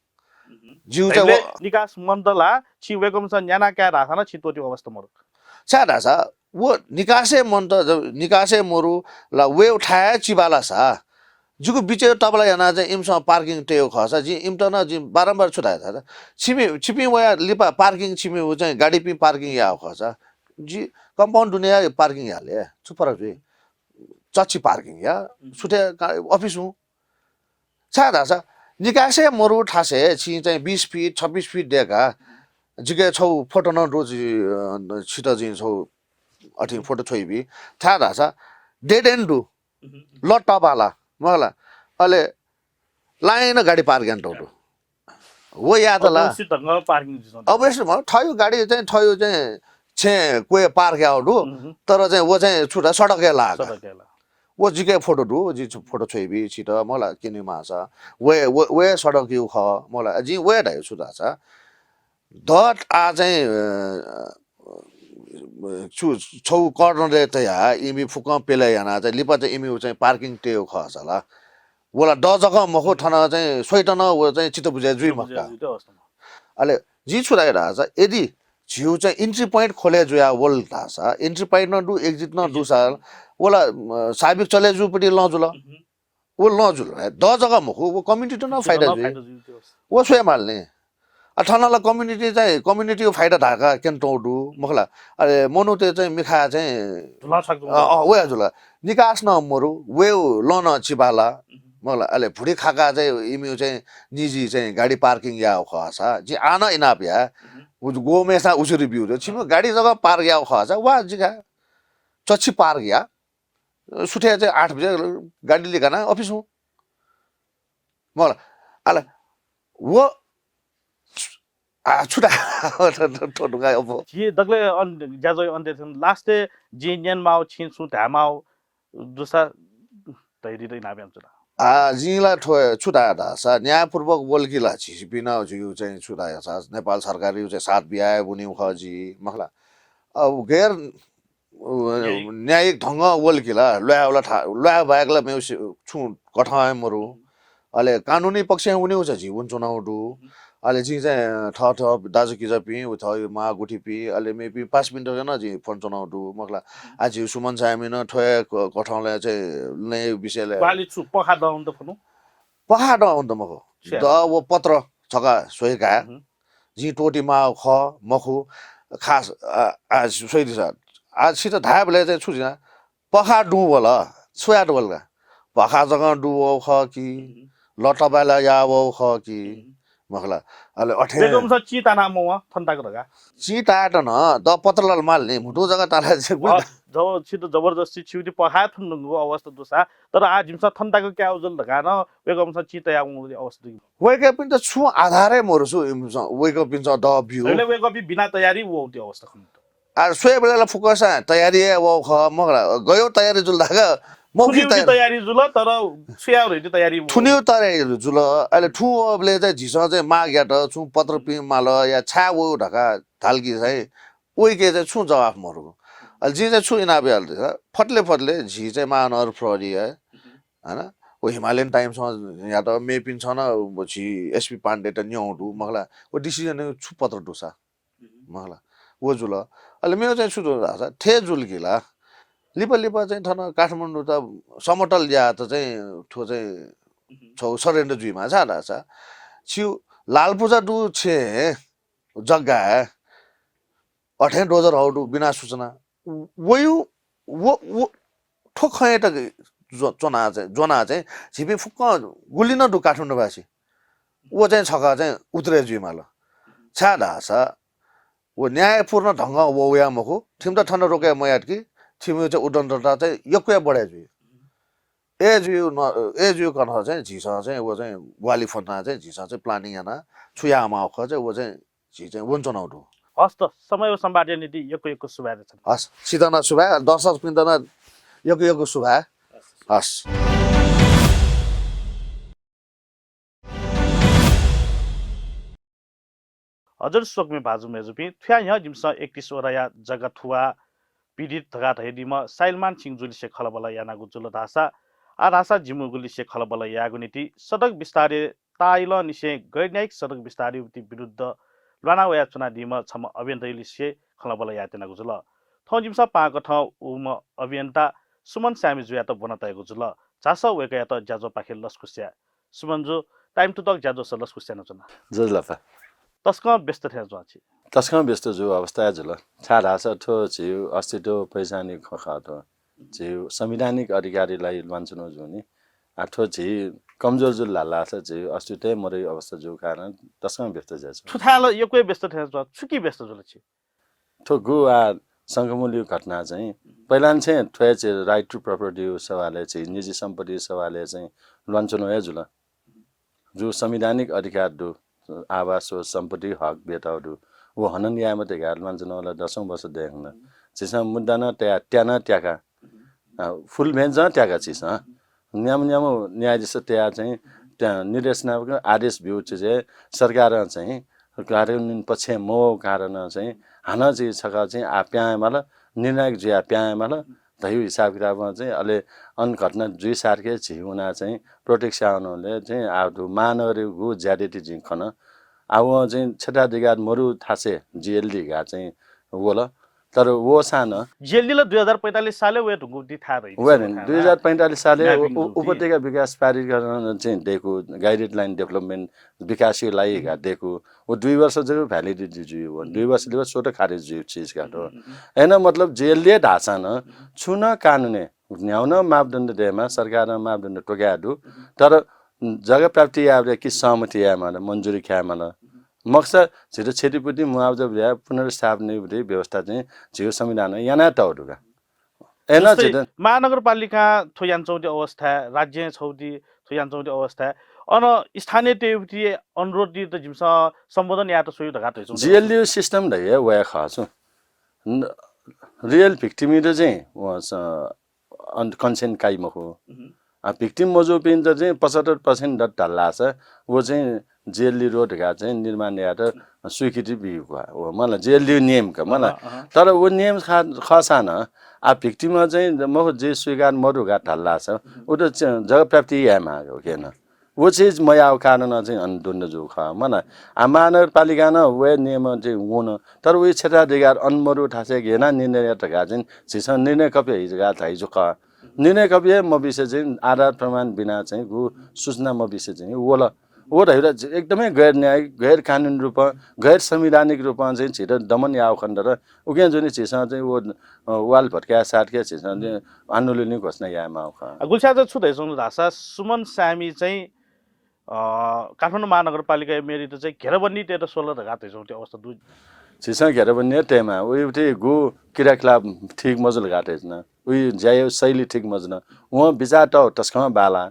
जिउ चाहिँ अले व- निकास मन्त ला छि वय्कःपिन्सं न्याना काये धाःसा नं छि त्वःते अवस्था मरु। छाय् धाःसा व निकास हे मन्त, जब निकास हे मरु ला वय् थाय् चिबालासा जिगु बिचय् तबाल याना चाहिँ इमिसं parking तयेगु खःसा जिं इमित नं जिं बारम्बार छु धाये धाःसा, छिमि, छिपिं वया लिपा parking छिमि उ चाहिँ गाडीपिं parking याःगु खःसा जि compound दुनेया parking याले, छु फरक जुइ? चच्छि parking या, सुथे का-, office हुँ। छाय् धाःसा निकास हे मरु थासय् छिं चाहिँ बीस feet, छब्बीस feet दय्का, जिके छगू photo नं दु, जि, अ, छित जिं छगू अथें photo छ्वइबी। छाय् धाःसा dead end दु, लँ तबाला, मखुला। अले line-य् गाडी park यानातःगु दु। व यात ला। अवस्थित ढंगं parking जुइच्वंगु दु। अवस्थित म-, थःगु गाडी चाहिँ, थःगु चाहिँ छेँय् क्वय् park याःगु दु, तर चाहिँ व चाहिँ छु धाःसा सडकय् लाःगु। सडकय् लाःगु। व जिके photo दु, जि छु photo छ्वइबी छित, मखुला, क्यने माःसा। व, व, व सडकयागु खः, मखुला, जिं व धायेगु छु धाःसा। द आ चाहिँ, अ, छु, छगू corner-य् तयाः इमि फुक्कं प्यलय् यानाः चाहिँ लिपा चाहिँ इमिगु चाहिँ parking तयेगु खःसा ला। व ला द जक मखु, थन चाहिँ स्वइत नं व चाहिँ चित्त बुझे जुइ मखु का। अले जिं छु धाये धाःसा, यदि झिउ चाहिँ entry point खोले जुया वल धाःसा, entry point नं दु, exit नं दुसा, व ला, अ, साबिक चले जूपट्टि लँ जुल। व लँ जुल हे, द जक मखु, व community-त नं फाइदा जुइ। व स्वयेमाल नि। आ, थन ला community चाहिँ, community-गु फाइदा धाःका क्यनातःगु दु, मखुला। अले मनूत चाहिँ मिखाय् चाहिँ, अ, अ, वया जुल। निकास नं मरु, वय् लँ नं चिबाला, मखुला। अले भुँडी खाका चाहिँ इमिगु चाहिँ निजी चाहिँ गाडी parking याःगु खःसा, जिं आः नं इनाप याये, व गोमेसा उजुरी ब्यू, छिमिगु गाडी जक park याःगु खःसा, वा जिका चच्छि park या। सुथय् चाहिँ आठ बजे गाडी लिकाना office हुँ। मखुला, अले व, आ, छु धाये, थ्व ढुङ्गा अब। झी दकलय् अन-, ज्याझ्वः अन्त्य थें last-य् जिं न्यनेमाःगु, छिं छुं धायेमाःगु दुसा धयादीत इनाप यानाच्वना। आ, जिं ला थ्व छु धाये धाःसा, न्यायपूर्वक वल कि ला, झीपिं नं झीगु चाहिँ छु धाये धाःसा, नेपाल सरकारयागु चाहिँ साथ बियाः वनीगु खः जि, मखुला। अब गैर न्यायिक। न्यायिक ढंगं वल कि ला, ल्वाये वल था-, ल्वाये बाहेक ला मेगु सि-, छुं कथं हे मरु। अले कानुनी पक्षं वनेगु चाहिँ झी वनाच्वनागु दु। अले जिं चाहिँ थः थः दाजुकिजापिं, व थः मां गुथिपिं, अले मेपिं पासापिन्त नं जिं फ्वनाच्वनागु दु, मखुला। आ, झी सुमन सायमिन थ्व हे क-, कथंलय् चाहिँ न्याय विषयलय् ग्वाहालि छु पखा दं वनेत फ्वनु? पखा दं वनेत मखु। छु यात? द व पत्र छका स्वयेका। हम्म। जिं त्वःती माःगु खः मखु, खास, आ, आ, स्वइदिसँ। आ, छित धायेबलय् चाहिँ छु जिना, पखा दुं वल, छु यात वल का? पखा जकं दु वःगु खः कि, हम्म। लतबाय् ला या वःगु खः कि, हम्म। मखला। अले अथे वय्कःपिन्सं चिं ताना मवं थन तक धकाः। चिं तायेत नं द पत्र ला माल नि, म्हुतुं जक ताना चाहिँ गुलि अ, जब छित जबरजस्ती छिगु पखा थन दुंगु अवस्था दुसा, तर आ जिमिसं थन तक कायेगु जुल धकाः नं वय्कःपिन्सं चिं तया वंगु अवस्था दु कि? वय्कःपिन्त छुं आधार हे मरु छु इमिसं, वय्कःपिन्सं द ब्यू। अले वय्कःपिं बिना तयारी वःगु अवस्था खन। आ, स्वयेबलय् ला फुक्कसिनं तयारी हे वःगु खः, मखला, गयो तयारी जुल धाका, मफि थुनिगु तयारी। तयारी जुल, तर छु याये धइगु तयारी मरु। थुनिगु तयारी जुल। अले थुं वःबलय् चाहिँ झीसं चाहिँ माग यात, छुं पत्रपिं माल या छाय् वःगु धकाः धाल कि चाहिँ वय्के चाहिँ छुं जवाफ मरु। अले जिं चाहिँ छु इनाप याल धाःसा, फतले फतले झी चाहिँ महानगर प्रहरी हे, हैन? व हिमालयन टाइम्सं यात, मेपिन्सं नं झी एसपी पाण्डेयात न्यं दु, मखला, व डिसिजन छु पत्र दुसा। मखला, व जुल। अले मेगु चाहिँ छु जुल धाःसा, थथे जुल कि ला, लिपा लिपा चाहिँ थन काठमाडौं त समतल यात चाहिँ थ्व चाहिँ छगू सरेन्डर जुइमाः छाय् धाःसा, छिगु लालपुजा दु छेँ जग्गा अथें डोजर हौ दु बिना सूचना। वयु, व, व, थ्व खँय् तक ज्व-, च्वना चाहिँ, ज्वना चाहिँ झीपिं फुक्कं गुलि नं दु काठमाडौंवासी। व चाहिँ छकः चाहिँ उत्तरे जुइमाल। छाय् धाःसा व न्यायपूर्ण ढंगं व वया मखु, थिमित थन रोके मयात कि थिमिगु चाहिँ उद्दण्डता चाहिँ यक्व हे बढे जुइ। ए जुइ न, ए जुइ कन्हय् चाहिँ झीसं चाहिँ व चाहिँ ग्वाहालि फ्वंथें चाहिँ झीसं चाहिँ planning याना छु यायेमाःगु खः चाहिँ व चाहिँ झी चाहिँ वनाच्वनागु दु। हस् त, समय व संवादया निंतिं यक्व यक्व सुभाय् दु छन। हस्, छित नं सुभाय्, दर्शकपिन्त नं यक्व यक्व सुभाय्। हस्। हजुर स्वकुमि भाजु मय्जुपिं, थुया न्ह्यः जिमिसं एकतीस वडाया जग्गा थुवाः पीडित धकाः धयादीम्ह साइलमान सिंह जुलिसे खँल्हाबल्हा यानागु जुल धाःसा, आः धाःसा जिमिगु लिसे खँल्हाबल्हा यायेगु निंतिं सडक विस्तारया ताःइलंनिसें गैरन्यायिक सडक विस्तारया विरुद्ध ल्वाना वयाच्वनादीम्ह छम्ह अभियन्ताया लिसे खँल्हाबल्हा यायेत्यनागु जुल। थौं जिमिसं पाहां कथं वःम्ह अभियन्ता सुमन स्यामी जुयात ब्वना तयागु जुल। झासँ वय्कःयात ज्याझ्वःपाखे लसकुस याये। सुमन जु, Time to Talk ज्याझ्वलय् लसकुस यानाच्वना। ज्वजलपा। तसकं व्यस्त थें च्वं छि। तसकं व्यस्त जूगु अवस्था हे जुल। छाय् धाःसा थ्व झीगु अस्तित्व पहिचानया खँ खः थ्व। झीगु संवैधानिक अधिकारया लागि ल्वानाच्वनागु जूगुलिं। आः थ्व झी कमजोर जुल धाःसा झीगु अस्तित्व हे मदइगु अवस्था जूगु कारणं तसकं व्यस्त जुयाच्वं। थुथाय् ला यक्व हे व्यस्त थें च्वं, छुकी व्यस्त जुल छि? थ्व गु आः शंखमूलया घटना चाहिँ पहिलांनिसें थ्व हे चाहिँ right to property सवालय् चाहिँ निजी सम्पत्ति सवालय् चाहिँ ल्वानाच्वनागु हे जुल। जु संवैधानिक अधिकार दु, आवास व सम्पत्ति हक ब्यूतःगु दु, व हनन याये मते धकाः ल्वानाच्वनागु ला दसौं वर्ष दये धुन। झीसं मुद्दा नं तया, त्या नं त्याका, अ, full bench नं त्याका झीसं। न्याम्ह न्याम्ह न्यायाधीश तयाः चाहिँ त्यहाँ निर्देशनात्मक आदेश ब्यूगु चाहिँ सरकारं चाहिँ कार्यन्वयन पक्षय् मवःगु कारणं चाहिँ हानं चाहिँ छकः चाहिँ आः पिहां हे माल, निर्णायक जुयाः पिहां हे माल धइगु हिसाब किताबं चाहिँ अले अन घटना जुइसारखे झी वनाः चाहिँ प्रोटेक्ट यानाः चाहिँ आः थ्व महानगरयागु ज्यादँति जिं खन। आः वं चाहिँ क्षेत्राधिकार मदु थासय् जिएलडी धकाः चाहिँ वल। तर वःसां नं जिएलडी ला दुई हजार पैंतालिस सालय् वये धुंकूगु थाय् रही। वये नि, दुई हजार पैंतालिस सालय् mapping उ-, उ-, जुल। उपत्यका विकास प्राधिकरण चाहिँ दय्कू, guided line development विकासया लागि धकाः दय्कू। व दुई वर्ष जक validity जुइ, व दुई वर्ष लिपा स्वतः खारेज जुइ चिज का त। अय्नं मतलब जिएलडी धाःसां नं छुं नं कानुनय् न्ह्यागु नं मापदण्ड दयेमाः, सरकारं मापदण्ड तोकाये दु। तर जग्गा प्राप्ति यायेबलय् कि सहमति यायेमाल, मन्जुरी कायेमाल। मखुसा झीत क्षतिपूर्ति मुआवजा बियाः पुनर्स्थापना यायेगु व्यवस्था चाहिँ झीगु संविधानं यानातःगु दु का। अय्नं जस्तै झीत महानगरपालिकां थ्व यानाच्वंगु अवस्थाय्, राज्यं छगू थ्व यानाच्वंगु अवस्थाय्, अन स्थानीयतय्‌गु अनुरोध त जिमिसं सम्बोधन यायेत स्वयेगु धकाः धयाच्वंगु। जिएलडीया system धइगु वया खः छु। न-, real victim-यात चाहिँ वं स-, अन-, consent काइ मखु। आ, victim मजूपिन्त चाहिँ पचहत्तर percent दत धाल धाःसा व चाहिँ जिएलडी रोड धकाः चाहिँ निर्माण यायेत स्वीकृति बीगु का। व मला जिएलडी नियम का मला। अहँ, अहँ। तर व नियम खा-, खःसां नं आ victim चाहिँ मखु, जे स्वीकार मदु धकाः धाल धाःसा व त च-, जग्गा प्राप्ति यायेमाः का, ओके न। व चिज मयाःगु कारणं चाहिँ अन द्वन्द्व जूगु खः। मला आ महानगरपालिकां नं व नियम चाहिँ वन, तर व क्षेत्राधिकार अन मदु थासय् गय् यानाः निर्णय यात धकाः चाहिँ झीसं निर्णय कपि हइ धकाः धाइ जू खः। निर्णय कपि हे मबिसे चाहिँ आधार प्रमाण बिना चाहिँ गु सूचना मबिसे चाहिँ वल। व धइगु एकदमै गैर न्यायिक, गैर कानुनी रूपं, गैर संवैधानिक रूपं चाहिँ झीत दमन याःगु खनेदत। उकिं जुनि झीसं चाहिँ व, अ, वाल भत्काया साथके झीसं चाहिँ आन्दोलनया घोषणा यायेमाःगु खः। अ, गुलस्यां चाहिँ छु धयाच्वंगु धाःसा सुमन सामी चाहिँ, अ, काठमाडौं महानगरपालिकाया मेयरयात चाहिँ घेराबन्दी तयेत स्वल धकाः धयाच्वंगु अवस्था दु। झीसं घेराबन्दी तयेमाः। उइबलय् गु क्रियाकलाप ठीक मजुल धकाः धयाच्वन। उइ ज्याया शैली ठीक मजुल। वं बिचाः तःगु तसकं बांलाः।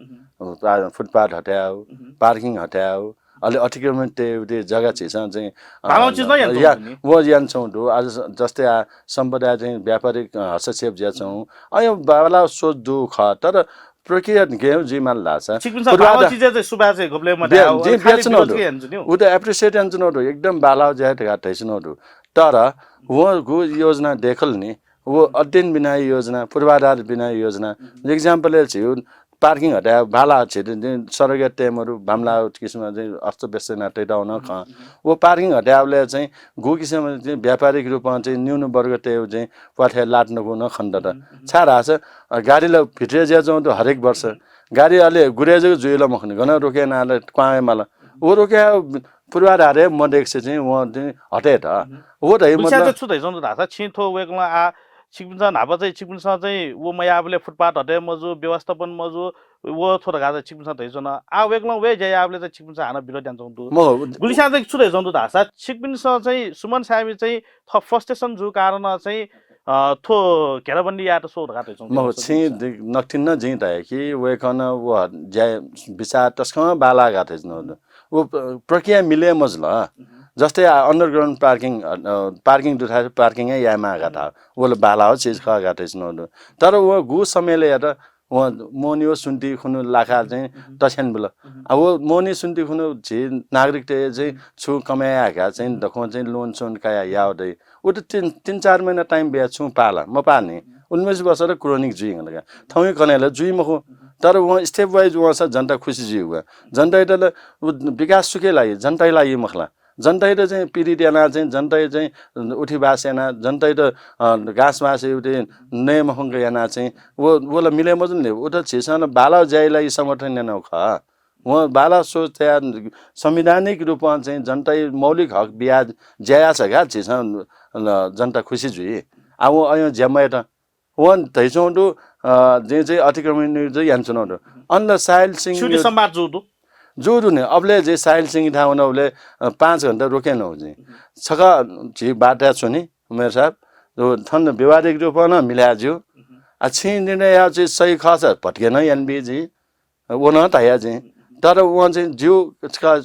फुटपाथ हटायेगु, पार्किङ हटायेगु, अले अतिक्रमण तयेगु जग्गा झीसं चाहिँ, अ, बांलाःगु चिज नं यानाच्वंगु या-, दु नि। व यानाच्वंगु दु। अझ स-, जस्तै आ, सम्पदाया चाहिँ व्यापारिक, अ, हस्तक्षेप जुयाच्वंगु। अ, यो बांलाःगु सोच दु खः, तर प्रक्रिया गय् जुइमाल धाःसा छिकपिन्सं पूर्वाधार बांलाःगु चिजय् चाहिँ सुभाय् चाहिँ गबलें मधाये, बे-, जिं खालि बेच्वनागु विरोध दु। यानाच्वंगु नि। उ त appreciate यानाच्वनागु दु, एकदम बांलाःगु ज्या धकाः धयाच्वनागु दु। तर वं गु योजना दय्कल नि, व अध्ययन बिना योजना, पूर्वाधार बिना योजना। Example-य् झीगु पार्किङ हटायेगु, बांलाः झीत नि सडकय् तये मरु, बांमलाःगु किसिमं चाहिँ अस्तव्यस्त यानाः तयातःगु नं खः। व पार्किङ हटायेबलय् चाहिँ गु किसिमं चाहिँ व्यापारिक रूपं चाहिँ न्यून वर्ग तयेगु चाहिँ प्वाथय् लात नकूगु नं खनेदत। छाय्धाःसा, अ, गाडी ला भित्रय् जुयाच्वंगु दु हरेक वर्ष। गाडी अले गुरेजक जुइ ला मखुनि, गन रोके यानाः ला क्वहां वयेमाल। व रोके पूर्वाधारय् मदय्कसे चाहिँ वं चाहिँ हटे त। व धइ गुलस्यां मतलब चाहिँ छु धयाच्वंगु धाःसा छिं थ्व वय्कलं आ, छिकपिन्सं न्हापा चाहिँ छिकपिन्सं चाहिँ व मयाःबलय् फुटपाथ हटे मजू, व्यवस्थापन मजू, व थ्व धकाः चाहिँ छिकपिन्सं धयाच्वन। आ वय्कलं व हे ज्या याःबलय् चाहिँ छिकपिन्सं हानं विरोध यानाच्वंगु दु। मखु। गुलस्यां चाहिँ छु धयाच्वंगु धाःसा छिकपिन्सं चाहिँ सुमन सामी चाहिँ थ्व frustration जूगु कारणं चाहिँ, अ, थ्व घेराबन्दी यायेत स्वः धकाः धयाच्वंगु मखु, दु। छिं दि-, नकतिनि नं जिं धया कि वय्कलं व ज्या बिचाः तसकं बांलाः धकाः धयाच्वंगु दु। व प्र-, प्रक्रिया मिले मजुल। जस्तै आ, underground पार्किङ, अ, पार्किङ दुथाय् पार्किङ हे यायेमाः धकाः धाः। व ला बांलाःगु चिज खः धकाः धयाच्वंगु दु। तर व गु समयलय् यात, व मोहनी व सुन्ति खुन्हु लाकाः चाहिँ तछ्यानाबिल। आ, व मोहनी सुन्ति खुन्हु झी नागरिकतय् चाहिँ छुं कमय् यायेकाः चाहिँ दक्वं चाहिँ loan सोन कयाः याःगु दइ। उ त तीन, तीन चार महिना time बियाः छुं पाः ला, मपाः नि। उन्नाइस वर्ष त chronic जुइ धकाः। थौंया कन्हय् ला जुइ मखु। तर वं step wise वंसा जनता खुसी जुइगु। जनतायात ला उ विकास सुके लागि, जनताया लागि मखु ला। जनतायात चाहिँ पीडित यानाः चाहिँ, जनताया चाहिँ उठिबास यानाः, जनतायात, अ, घाँसबास उठे नये मफंक यानाः चाहिँ व, व ला मिले मजुल नि। उ त झीसं ला बांलाःगु ज्याया लागि समर्थन यानागु खः। वं बांलाःगु सोच तयाः संवैधानिक रूपं चाहिँ जनताया मौलिक हक बियाः ज्या याःसा का झीसं, अ, जनता खुसी जुइ। आ, वं अय् ज्या मयात। वं धयाच्वंगु दु, अ, जिं चाहिँ अतिक्रमण यानाच्वनागु दु। अन ला साहिल सिंह छिगु यो संवाद जूगु दु। जूगु दु नि। अबलय् जिं साहिल सिंह थाय् वनाबलय्, अ, पाँच घण्टा रोके यानागु जिं। छकः झी बाटाय् च्वनी, मेयर साहब। जो थन व्यवहारिक रूपं नं मिले जुइ। आ, छिं निर्णय याःगु चाहिँ सही खःसा भत्के नं यानाबी जिं। व नं धया जिं। तर वं चाहिँ ज्यू, छकः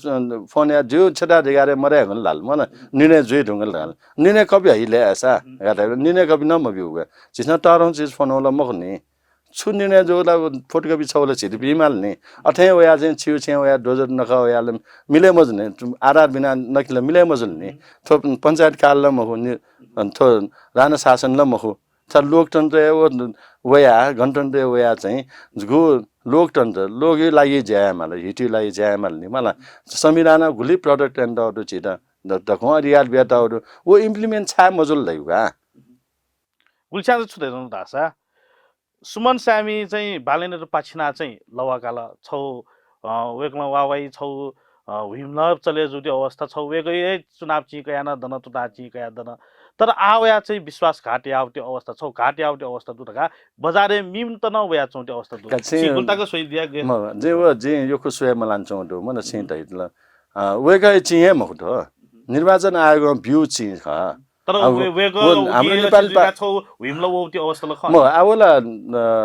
फोन याः, ज्यू क्षेत्राधिकारय् मदये धुंकल धाल। मला निर्णय जुइ धुंकल धाल। निर्णय कपि हइले अय्सा धकाः धाल। निर्णय कपि नं मब्यूगु। झीसं तःधंगु चिज फ्वनागु ला मखु नि। छु निर्णय जूगु ला photocopy छगू ला झीत बीमाल नि। अथें वयाः चाहिँ छिगु छेँय् वयाः dozer नकः वयाः ला मिले मजू नि। आधार बिना नकि ला मिले मजुल नि। थ्व पञ्चायत कार्यालय मखु नि, थ्व राणा शासन ला मखु। छ लोकतन्त्रय् व-, वयाः, गणतन्त्रय् वयाः चाहिँ गु लोकतन्त्र, लोकया लागि ज्या यायेमाल, हितया लागि ज्या यायेमाल नि। मला संविधानं गुलि protect यानातःगु दु झीत, द-, दक्वं अधिकार बियातःगु दु, व implement छाय् मजुल धइगु का। गुलस्यां चाहिँ छु धयाच्वंगु धाःसा, सुमन सामी चाहिँ बालेन्द्र पाच्छिना चाहिँ लवाकाल। छौ, अ, वय्कलं वावाइ छौ, अ, हुइमलः चले जूगु अवस्था छौ, वय्कः हे चुनाव चिं कयाः नं दन, तुताः चिं कयाः दन। तर आः वयाः चाहिँ विश्वासघात याःगु अवस्था छौ, घात याःगु अवस्था दु धकाः बजारय् मीत नं वयाच्वंगु अवस्था दु। का छिं छिं गुलि तक स्वयादिया गे? म, जिं व, जिं यक्व स्वये मलानाच्वंगु दु, मला छिं धइतल। अ, वय्कःया चिं हे मखु थ्व। निर्वाचन आयोगं ब्यूगु चिं खः। तर अब वे-, वय्कः व उकी हाम्रो अथे नेपाली पा- जुइका छौ हुइमलः वःगु अवस्था ला खः। म, आ, व ला, अ,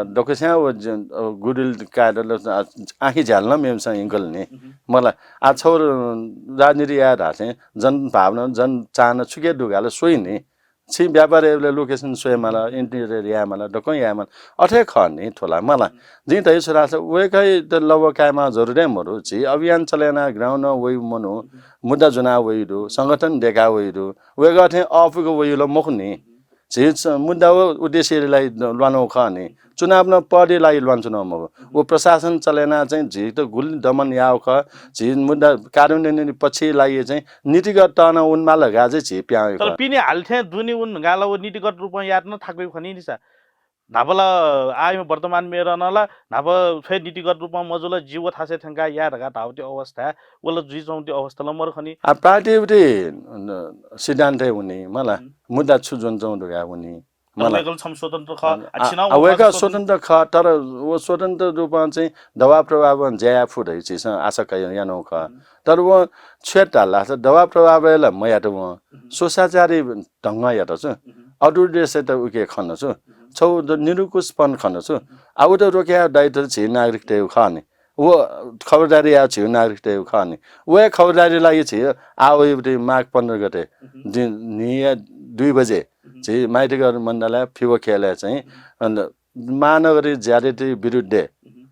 दक्वस्यां व ज-, अ, goodwill कायेत ला, अ, आँखी झ्यालं मेम्हसं यंकल नि। मला, आ, छौ र-, राजनीति याये धाःसा जन भावना, जन चाहना छुके दुगाल स्वइ नि। छिं व्यापार यायेबलय् location स्वयेमाल, interior यायेमाल, दक्वं यायेमाल। अथे खः नि थ्व ला, मला। जिं धयागु छु धाःसा वय्कःयात लव कायेमाः जरुरी हे मरु। झी अभियान चले यानाः ground-य् वइगु मनू, मुद्दा ज्वनाः वइगु दु, संगठन दय्काः वइगु दु। वय्कः थें अःपुक वइगु ला मखु नि। झी स-, मुद्दा व उद्देश्यया लागि ल्वानागु खः नि। चुनाव नं पदया लागि ल्वानाच्वनागु मखु। व प्रशासन चले यानाः चाहिँ झीत गुलि दमन याःगु खः। झी मुद्दा कार्यान्वयन पक्षया लागि चाहिँ नीतिगत तहं वनेमाल धकाः चाहिँ झी पिहां वइगु खः। तर पिने हाले थें दुने वने धुंकाः ला व नीतिगत रूपं यायेत नं थाकुइ खनी नि सा। न्हापा ला आःम्ह वर्तमान मेयरं नं ला न्हापा छ्वय् नीतिगत रूपं मजू ला, जि व थासय् थ्यंकाः याये धकाः धाःगु अवस्था, व ला जुइच्वंगु अवस्था ला मरु खनी। आ, पार्टी उति, अ, सिद्धान्तय् हुने, मला, हुँ। मुद्दा छु ज्वनाच्वंगु धकाः हुने, तर मला। वय्कः ला छम्ह स्वतन्त्र खः, आ, आ, छिनं आ, व वय्कः खः स्वतन्त्र। स्वतन्त्र खः, तर व स्वतन्त्र रूपं चाहिँ दबाव प्रभावं ज्या याये फु धइगु झीसं आशा कयाच्वनागु खः। हुँ। तर वं छु यात धाःसा दबाव प्रभावय् ला मयात वं। हुँ। स्वस्वेच्छाचारी ढंगं यात छु। हुँ। अदूरदृष्टित उके खन छु। हुँ। छगू द-, निरुकुशपन खन छु। हुँ। आ, उत रोके यायेगु दायित्व झी नागरिकतय्गु खः नि। व खबरदारी यायेगु झीगु नागरिकतय्गु खः नि। व हे खबरदारी लागि झी आः वइबलय् माघ पन्ध्र गते हुँ। दि-, न्हिया दुई बजे हुँ। झी माइतीघर मण्डलया फिवखेलय् चाहिँ हुँ। अन महानगरीय ज्यादतीया विरुद्धय् हुँ।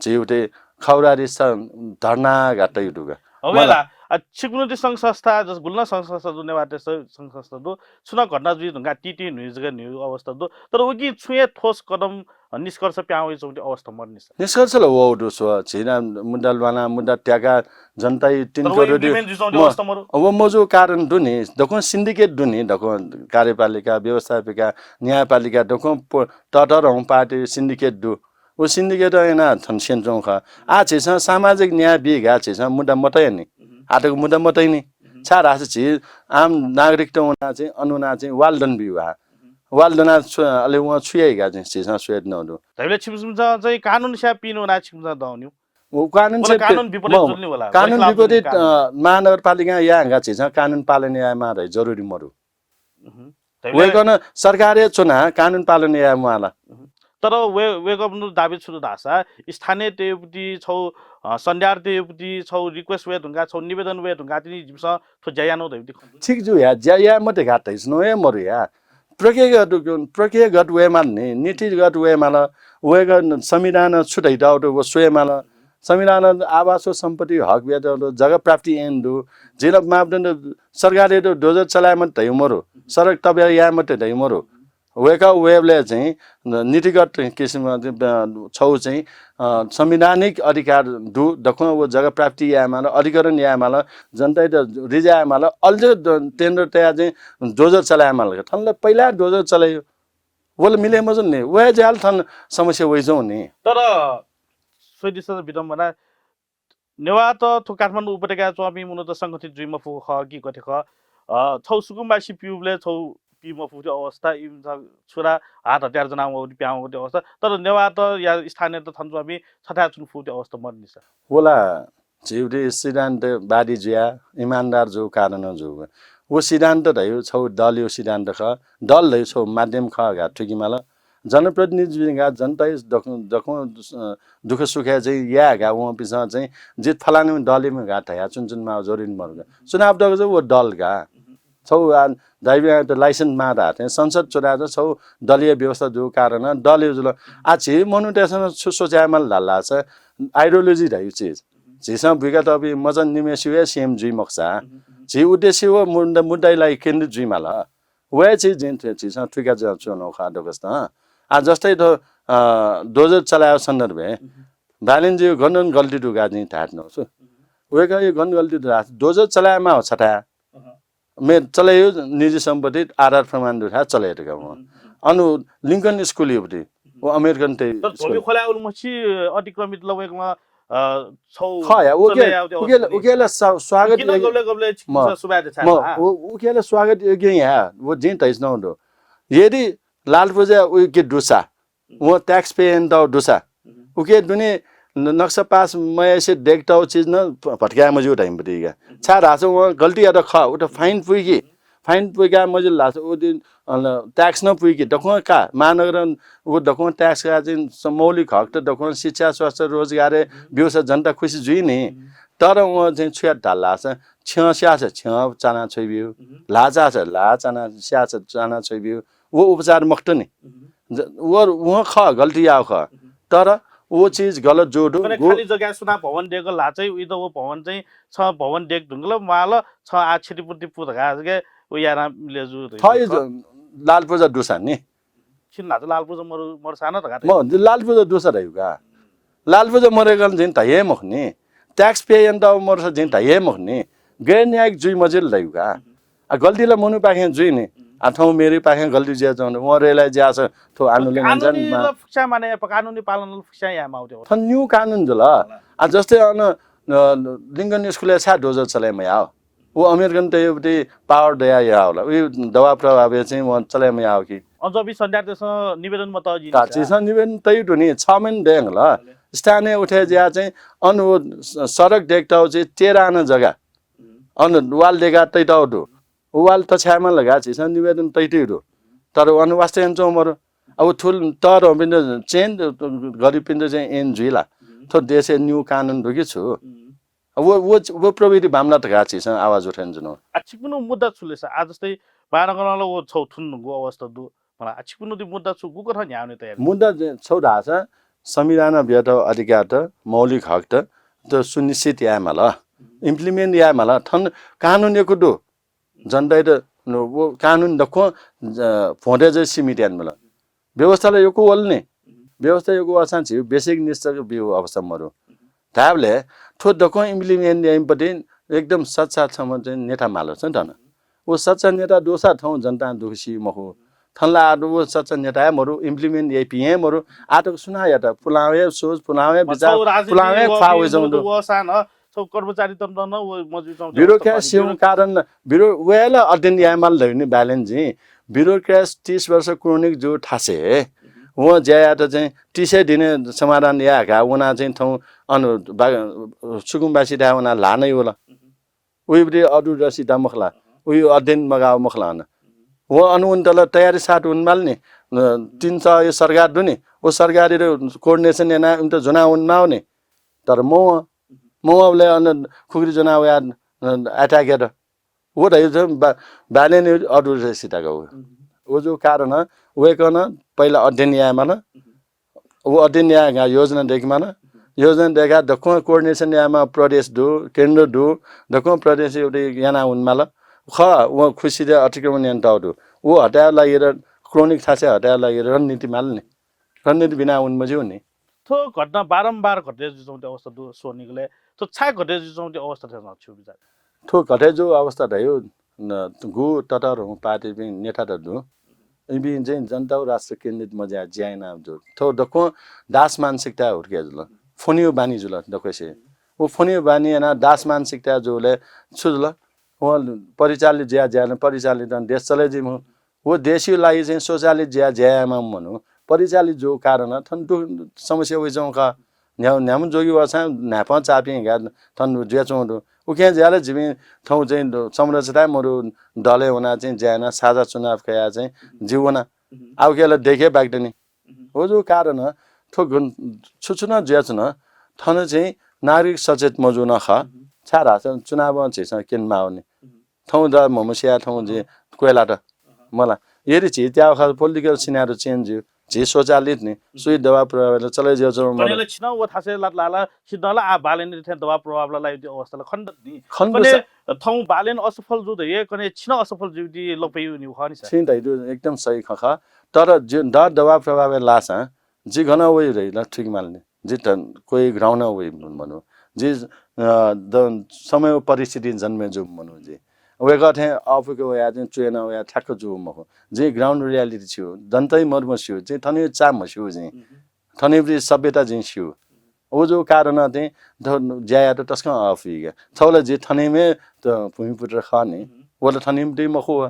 झी उति खबरदारी स-, धर्ना गात युतुक। अबे मला। ला, आ, छिकपिनि संघ संस्था, जस गुलि नं संघ संस्था दु, नेवाःतय् स-, संघ संस्था दु, छुं नं घटना जुइ धुंकाः ति ति न्हुइ जक न्हुइगु अवस्था दु। तर उकिं छुं हे ठोस कदम, अ, निष्कर्ष प्याहां वइच्वंगु अवस्था मरु नि सर। निष्कर्ष ला वःगु दु स्व, झी नं मुद्दा ल्वाना, मुद्दा त्याका, जनताया तीन तर व करोड implement जुइच्वंगु म-, अवस्था मरु। व मजू कारण दु नि, दक्वं syndicate दु नि, दक्वं कार्यपालिका, व्यवस्थापिका, न्यायपालिका, दक्वं प-, ततःधंगु पार्टी syndicate दु। व syndicate यानाः थन स्यनाच्वंगु खः। आः झीसं सामाजिक न्याय बी धकाः झीसं मुद्दा मतया नि। हुँ। आःतक मुद्दा मतया नि। हुँ। छाय्धाःसा झी आम नागरिकत वनाः चाहिँ, अन वनाः चाहिँ वालदन बी वा। हुँ। वालदनाः छु, अले वं छु याइ धकाः चाहिँ झीसं स्वयातःगु दु। धइबलय् छिकपिन्सं चाहिँ कानुन स्याः पिने वनाः छिकपिन्सं दःगु नि। व कानुन वला स्याः पि-, कानुन विपरीत म-, जुल नि वला। कानुन वैकल्पिक विपरीत, कानुन। अ, महानगरपालिकां याये धुंकाः झीसं कानुन पालन यायेमाः धइ जरुरी मरु। हुँ। धइबलय् वय्कलं सरकारय् च्वनाः कानुन पालन याये म्वाःला। हुँ। तर वय्-, वय्कःपिनिगु दाबी छु दु धाःसा, स्थानीयतय्गु प्रति छगू, अ, सञ्ज्यातय्गु प्रति छगू request वये धुंकाः, छगू निवेदन वये धुंकाः तिनि जिमिसं थ्व ज्या यानागु धइगु खँ दु। ठीक जू या, ज्या याये मते धकाः धइच्वनागु हे मरु या। प्रक्रियागत, प्रक्रियागत वये माल नि, नीतिगत वये माल, वय्कः संविधानं छु धयातःगु दु व स्वये माल। संविधानं आवास व सम्पत्ति हक बियातःगु दु, जग्गा प्राप्ति ऐन दु, झी ला मापदण्ड सरकारयात dozer चलाये मते धइगु मरु, सडक तबेला याये मते धइगु मरु। वय्कः वयेबलय् चाहिँ नीतिगत किसिमं चाहिँ, अ, छगू चाहिँ, अ, संवैधानिक अधिकार दु, दक्वं व जग्गा प्राप्ति याये माल, अधिग्रहण याये माल, जनतायात रिजा याये माल, अले द-, tender तयाः चाहिँ dozer चलाये माल। थन ला पहिला dozer चलाइ, व ला मिले मजूनि, व हे ज्याःला थन समस्या वइच्वंनि। तर स्वइदिसँ विडम्बना, नेवाःत थ्व काठमाडौं उपत्यकाय् च्वंपिं मनूत संगठित जुइ मफुगु खः कि गथे खः, अ, छगू सुकुम्बासी पिउबलय् छगू पी मफुगु अवस्था, इमिसं छुरा हात हतियार ज्वनाः वःगु प्याहां वःगु अवस्था, तर नेवाःतया स्थानीयत थन च्वंपिं छथाय् च्वने फुगु अवस्था मदु नि सर। व ला झीगु सिद्धान्तवादी जुयाः इमानदार जूगु कारणं जूगु। व सिद्धान्त धइगु छगू दलया सिद्धान्त खः, दल धइगु छगू माध्यम खः धकाः थुइके माल। जनप्रतिनिधि जुइधुंकाः जनताया दक्व-, दक्वं, अ, दुःख सुखय् चाहिँ याये धकाः वंपिन्सं चाहिँ जि फलानाम्ह दलयाम्ह धकाः धयाः च्वनाच्वनेमाःगु जरुरी मरु का। चुनाव दःगु चाहिँ व दल का। छगू आ, दैवीयात license माः धाःथें संसद चुनाव चाहिँ छगू दलीय व्यवस्था जूगु कारणं दलया जुल। आ, झी मनूतय्सं छु सोचे माल धाःसा ideology धइगु चिज। झीसं बुइकातःपिं मचा निम्हय्सिगु हे CM जुइ मखुसा, झी उद्देश्य व मुद्दा, मुद्दाया लागि केन्द्रित जुइ माल। व हे चिज जिं थ्व-, झीसं थुइका च्वनागु खः दक्वसितं। आ, जस्तै थ्व, अ, dozer चलायेगु सन्दर्भय् भालेनजुया गन गन गल्ती दु धकाः जिं धायेत्यनागु छु। वय्कःया गन गल्ती दु धाःसा dozer चलाये माः छथाय्। मे चलायेगु निजी सम्पत्ति आधार प्रमाण दु थाय् चलायेत का वं। अन Lincoln school यागु व American तय् तर school। धोबी खोलाय् उलिमछि अतिक्रमित ला वय्कलं, अ, छगू खः या, उके, चले यायेगु उके, अवस्था नि। उके ला स्वा-, स्वागत किन योग्य गबले गबले म, छिकपिन्सं सुभाय् देछाय् म, ला? उ-, उके ला स्वागत योग्य या, व जिं धयाच्वनागु दु। यदि लालपुर्जा उके दुसा, वं tax pay यानातःगु दुसा, उके दुने न-, नक्सा पास मयासें दय्कातःगु चिज नं भ-, भत्काये मज्यू धइम्ह दु का। छाय्धाःसा वं गल्ती यात खः, उत fine पुइकी, fine पुइकाये मजिल धाःसा उ दिन, अ, tax नं पुइकी, दक्वं का, महानगरं उ दक्वं tax काः चाहिँ स-, मौलिक हक त दक्वं शिक्षा, स्वास्थ्य, रोजगारय् ब्यूसा जनता खुसी जुइ नि। तर वं चाहिँ छु यात धाल धाःसा, छ्यं स्याःसा छ्यं चाना छ्वइब्यू, ल्हाः चाःसा ल्हाः चाना स्याःसा चाना छ्वइब्यू, व उपचार मखुत नि। ज-, व, वं खः, गल्ती याःगु खः। तर व चिज गलत जूगु दु। कने गु- खाली जग्गाय् सुनां भवन दय्कल धाःसा चाहिँ उइत व भवन चाहिँ छ भवन दय्के धुंकल म्वाल, छ आः क्षतिपूर्ति पु धकाः जक व याना मिले जू धइगु थः खः। ज-, लालपुर्जा दुसा नि। छिं धाःसा लालपुर्जा मरु-, मरुसा नं धकाः म, लालपुर्जा दुसा धइगु का। लालपुर्जा मरुकन जिं धयागु हे मखु नि। Tax pay यानातःगु मरुसा जिं धयागु हे मखु नि। गैर न्यायिक जुइ मजिल धइगु का। आ, गल्ती ला मनूपाखें जुइ नि। आ थौं मेरी पाखें गल्ती जुया च्वंगु दु। वं realize याःसा थ्व आन्दोलन कानुनी यानाः मा- ल फुक्स्यां माने याये, कानुनी पालन ल फुक्स्यां याये माउ त्यो। थन न्यू कानुन जुल। आ जस्तै अन, अ, लिंकन स्कुलय् छाय् डोजर चले मयाः? व अमेरिकन तय्‌बुति power दया याः होला। उइ दबाव प्रभावय् चाहिँ वं चले मयाः कि? अझ बी सन्ध्या देशं निवेदन मत जिं का चिसं निवेदन तयु दु नि, छ महिना दयंगल। स्थानीय उठे ज्या चाहिँ अन व स-, सडक देख्ताउ चाहिँ तेह्र आना जग्गा। अन वाल देगा तैताउ दु। उ वाल तछाय्‌मा लगा चिसं निवेदन तैतयु दु। तर अन वास्तव याना च्वं मरु। अब थुल तर पिन्द चाहिँ गरिब पिन्द चाहिँ एन जुइला। थ्व देशय् न्यू कानुन दु कि छु? व, व, व प्रविधि बामला धकाः झीसं आवाज उठाय् जुनु। आ, छिकपिनि मुद्दा छु ले सा? आ, जस्तै बाह्र गणल व छौ थुन गु अवस्था दु। मला, आ, छिकपिनि मुद्दा छु, गुकथं न्ह्याउने तयारी? मुद्दा जे छौ धाःसा संविधान व्यत अधिकार त, मौलिक हक त, त सुनिश्चित याये माल, implement याये माल। थन कानुन यक्व दु। जनताइत न, व कानुन दक्व, अ, भोटे जे सीमित यान माल। व्यवस्था ला यक्व वल नि। व्यवस्था यक्व वासां झी basic निश्चय बिउ अवस्था मरु। धाबले थ्व दक्व implement याइपति एकदम सच्चा छम्ह चाहिँ नेता माल छ धन। व सच्चा नेता दोसा थौं जनतां दुख सी मखु। थन ला आदु व सच्चा नेता हे मरु, implement याइपि हे मरु। आतक सुना यात, पुलावे सोच, पुलावे विचार, पुलावे ख्वा वइजौं दु। व सान, छौ कर्मचारी तन्त्र न व मजु चौ। Bureaucracy सिउ कारण, bureau-, वयला अध्ययन यायमाल धैनि balance जी। Bureaucracy तीस वर्ष chronic जु थासे। व ज्या यात चाहिँ तीस दिने समाधान याका, वना चाहिँ थौं अन बा-, सुकुम्बासी दाय वना ला नै वला। उइबरी अदु रसी दा मखला। उइ अध्ययन मगाव मखला अन। व अन उन तल तयारी साथ उन माल नि। न, तीन सय सरकार दुनि। व सरकारी र coordination याना उन त जुना उन माव नि। तर मव, मवले अन खुकुरी जुना वया, न, attack यात। व धयो बा-, बाने नि अदु रसी दाका व। व जो कारण वयकन पहिला अध्ययन यायमाल। व अध्ययन यायेका योजना देखेमाल। योजना देका दक्व coordination यायेमा प्रदेश दु, केन्द्र दु, दक्व प्रदेश एउटा याना उनमाल। ख, व खुसी दे अतिक्रमण यान ताउ दु। व हटाया लागि र chronic थासे हटाया लागि रणनीति माल नि। रणनीति बिना उन मज्यू नि। थ्व घटना बारम्बार घटे जुइचौंते अवस्था दु, स्वनिगले। थ्व छाय् घटे जुइचौंते अवस्था थें छु बिचार? थ्व घटे जु अवस्था धयो, न, गु ततरहु पार्टीपिं नेता त दु। इपिं चाहिँ जनता व राष्ट्र केन्द्रित मज्या ज्यायना दु। थ्व दक्व दास मानसिकता हुर्के जुल। फोनियो बानी जुल दक्वसे। व फोनियो बानी याना दास मानसिकता जुले छु जुल? व परिचालित ज्या ज्यान परिचालित देश चले जिमु। व देशयो लागि चाहिँ स्वचालित ज्या ज्यायमा मनु। परिचालित जो कारण थन दु समस्या वइचौं का। न्ह्याउ-, न्ह्याम्ह जोगी वःसां न्हाय्पं चाःपिं घात थन जुयाच्वं दु। उकिं ज्याला जिपिं थौं चाहिँ दु-, संरक्षितय् मरु दलय् वना चाहिँ ज्यायना साझा चुनाव कया चाहिँ जिउ वना। आ उकियाला देखे बाकि दनि। व जो कारण थ्व गुण छु छु नं जुयाच्वन। थन चाहिँ नागरिक सचेत मजू नं खः। छाय् धाःसा चुनावं झीसं केन मावनि। थौं द म्हमसिया थौं जे कोइला त। मला। यदि झी त्याव खा political scenario change ज्यू। झी स्वचालित नि। सुई दबाव प्रभावले चले ज्यू चलो मला। कनेला छिनं व थासे लात लाला, छिनं ला आ बालेन थें दबाव प्रभाव ला लाइति अवस्था ला खण्ड नि। खण्ड कने स- थौं बालेन असफल जू त ये, कने छिनं असफल जू ति लपयु नि खनि सा। छिं धैदु एकदम सही खखा। तर जे द दबाव प्रभाव लासा, जि गन वइ रहि ला ठीक माल नि। जि त कोही ground वइ मनु। जि, अ, द समय परिस्थिति जन्मे जू मनु जि। वय्‌कः थें अफुके वया चाहिँ चुयेना वया ठ्याक्क जू मखु। जि ground reality छु। जनतै मर्म छु। जि थने चा मस्यू जि। थने बरी सभ्यता जि स्यू। उ जो कारण चाहिँ द ज्याया त तस्कं अफुइगा। छौला जि थनेमे त भूमिपुत्र खनि। वला थनेम ति मखु।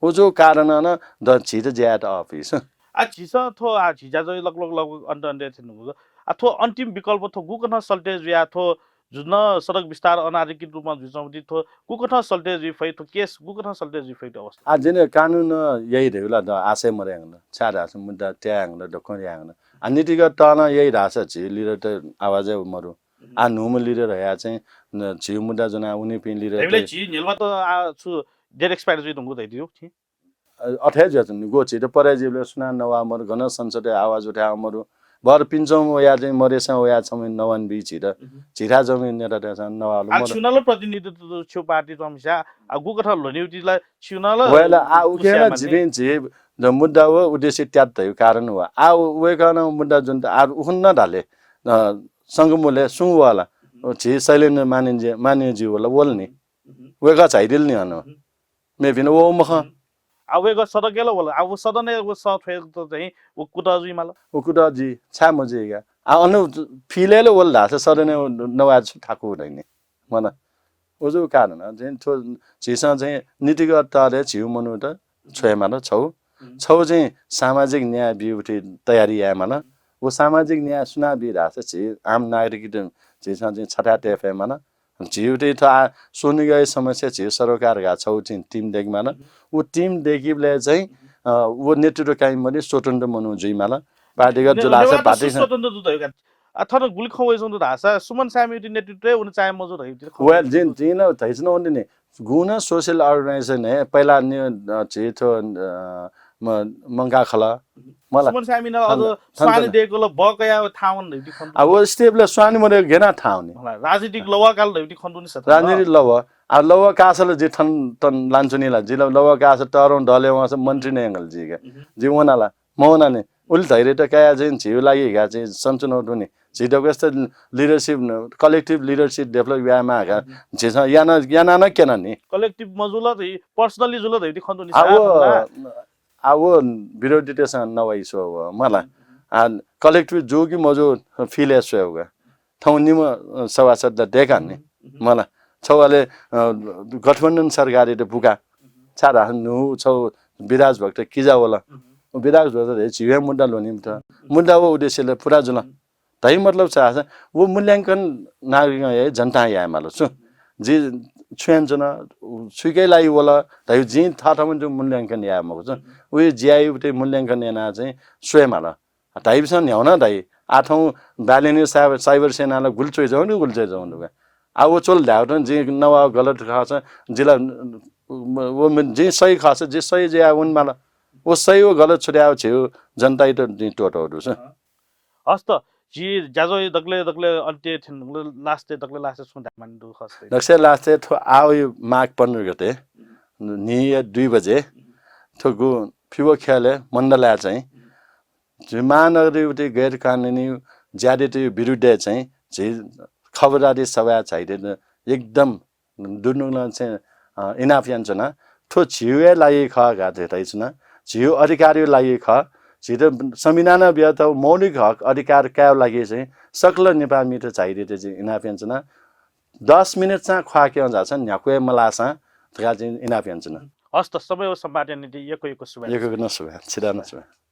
उ जो कारण न द झीत ज्याया त अफिस। आ, झीसं थ्व, आ, झी ज्याझ्वः लगभग, लगभग अन्त, अन्त थ्यंगु। आ, थ्व अन्तिम विकल्प थ्व गुकथं सल्टे जुया थ्व जुन सडक विस्तार अनाधिकृत रूपमा जुइचौंति थ्व गुकथं सल्टे जुइ फइ, थ्व case गुकथं सल्टे जुइ फइ अवस्था। आ, जिने कानुन यही धैला द आशय मर्याङ्गन, छाय् धाःसा मुद्दा त्याङ्गन, दक्वं याङ्गन। आ, नीतिगत तलं यही धाःसा झी leader त आवाजै मरु। आ, न्हूम्ह leader हया चाहिँ न, झी मुद्दा जुना उनीपिं leader धैबले त झी न्ह्यलमा त, आ, छु date expire जुइ धुंगु धैदियो, छि? अ, अथे जुयाच्वन। गो झीत पराजित जुइबलय् सुनां नवाः मरु, गन संसदय् आवाज उठाय् मरु। भर पिन्चौं वया चाहिँ मरेसं वया छम्ह नवान बी झीत। झीथाय् जम्मे नेतातय्सं नवाः आ, मरु। छिउनाल प्रतिनिधित्व छु पार्टी च्वंम्हस्या, आ, गुकथं ल्ह्वनेउति ला छिउनाल वयला आ, उ उकेला माने। जिपिं झी द मुद्दा व उद्देश्य त्यात धयु कारण व। आ, उ, वय्‌कलं मुद्दा जुन त आ, उखुन्हु धाले, अ, संगमुले सुं वला। झी शैलेन्द्र माने जे, माने ज्यू वला, वल नि। वय्‌कः झाइदिल नि हन। मेपिं व मखं। आ वय्कः सदनय् ला वल, आ व सदनय् व सः थ्वयेत चाहिँ व कुतः जुइमाल। व कुतः जुइ, छाय् मजुइका? आ अन फिलय् ला वल धाःसा सदनय् नवाये छु थाकु धइने। मला। व जु कारण चाहिँ थ्व झीसं चाहिँ नीतिगत तहले झीउ मनूत छ्वयेमाल छौ। छौ चाहिँ सामाजिक न्याय बिउ थें तयारी यायेमाल। व सामाजिक न्याय सुनां बी धाःसा झी आम नागरिकत झीसं चाहिँ छथाय् तये फयेमाल। झीउ थें थ्व आ स्वनिगःया समस्या झीउ सरोकार धकाः छौ चाहिँ team दयेकेमाल। व team दयेकेबलय् चाहिँ, अ, व नेतृत्व काइम्ह स्वतन्त्र मनू जुइमाल। पार्टीगत ने-, जुलासा नेवाःत पार्टी सु स्वतन्त्र दु धइगु का। आ, थन गुलि खँ वइच्वंगु दु धाःसा सुमन सायमियागु नेतृत्वय् वन चाये मजू धइगु खँ वइच्वंगु दु। जिं, जिं ला धइच्वना वने नि। गुगु नं social organization हे पहिला नि, अ, झी थ्व, अ, म-, मंकाः खल। मला। सुमन सायमिनं अझ थन-, थन-, स्वानि थन-, दय्कल, बः कयाः थाहां वन धइगु खँ दु। आ, व step ला स्वानि मदय्क गेना थाहां वनी। मला, राजनीतिक लवः काल धइगु खँ दु नि सर। राजनीतिक लवः। आ, लवः काःसा ला जि थन, थन लानाच्वनी ला। जि ला लवः काःसा तःधंगु दलय् वंसा मन्त्री नं यंकल जिके। जि वना ला। मवना नि। उलि धैर्यत काया चाहिँ झीउ लागि हिका चाहिँ सन्चुनौ दुनि। झी दक्वसित leadership न, collective leadership develop यायेमाः का। झीसं याना, याना नं क्यना नि। Collective मजुल धइ, personally जुल धइगु खँ दु नि आ, सर, व, मला। आ, व विरोधीतय्सं नवाइसो व, मला। आ, collective जू कि मजू feel हे स्वयेगु का। थौं निम्ह, अ, सभासद ला दय्का नि। मला। छौ अले, अ, गठबन्धन सरकारयात बुका। छाय् धाःसा न्हू छौ विराज भक्त किजा वल। विराज भक्त हे झीउ हे मुद्दा ल्ह्वनीम्ह त। मुद्दा व उद्देश्यले पूरा जुल। धइ मतलब छु धाःसा व मूल्यांकन नागरिकं याइ, जनतां यायेमाल छु। जि छु यानाच्वना, छुइके लागि वल, धइउ जिं थःथःम्हं जु मूल्यांकन याये मखु छु। उइ ज्यायागु मूल्यांकन यानाः चाहिँ स्वयेमाल। धाइपिसं न्ह्याउन धाइ। आः थौं बालेनी साइबर, साइबर सेनां ला गुलि च्वइच्वंगु दु, गुलि च्वइच्वंगु दु का। आ, व च्वल धायेवं जिं नवाः गलत खःसा, जि ला, व, व, जिं सही खःसा, जि सही जुयाः वनेमाल। व सही व गलत छु धायेवं झीउ जनतायात जिं त्वःतःगु दु छु। हस्त, झी ज्याझ्वः दकले, दकले अन्त्य थ्यन, last दकले last छुं धायेमानि दु खस्त। दकले last थ्व आःया माघ पन्ध्र गते, न्हिया दुई बजे, थ्व गु फिबो ख्यलय् मण्डलाय् चाहिँ झी महानगरया उति गैर कानुनी ज्यादतीया विरुद्धय् चाहिँ झी खबरदारी सभाय् झाइदे एकदम दुनुगलं चाहिँ, अ, इनाप यानाच्वना। थ्व झीउ हे लागि खः धकाः धयाच्वना। झीउ अधिकारया लागि खः। झीत संविधानं बियातःगु मौलिक हक अधिकार कायेगु लागि चाहिँ सकल नेपाःमित झाइदे चाहिँ इनाप यानाच्वना। दस मिनेट चाहिँ ख्वाः क्यं झाःसां न्ह्याक्व हे मलाःसां धकाः चाहिँ इनाप यानाच्वना। हस्त, समय व संवादया निंतिं यक्व यक्व सुभाय्। यक्व यक्व नं सुभाय्, छितः नं सुभाय्।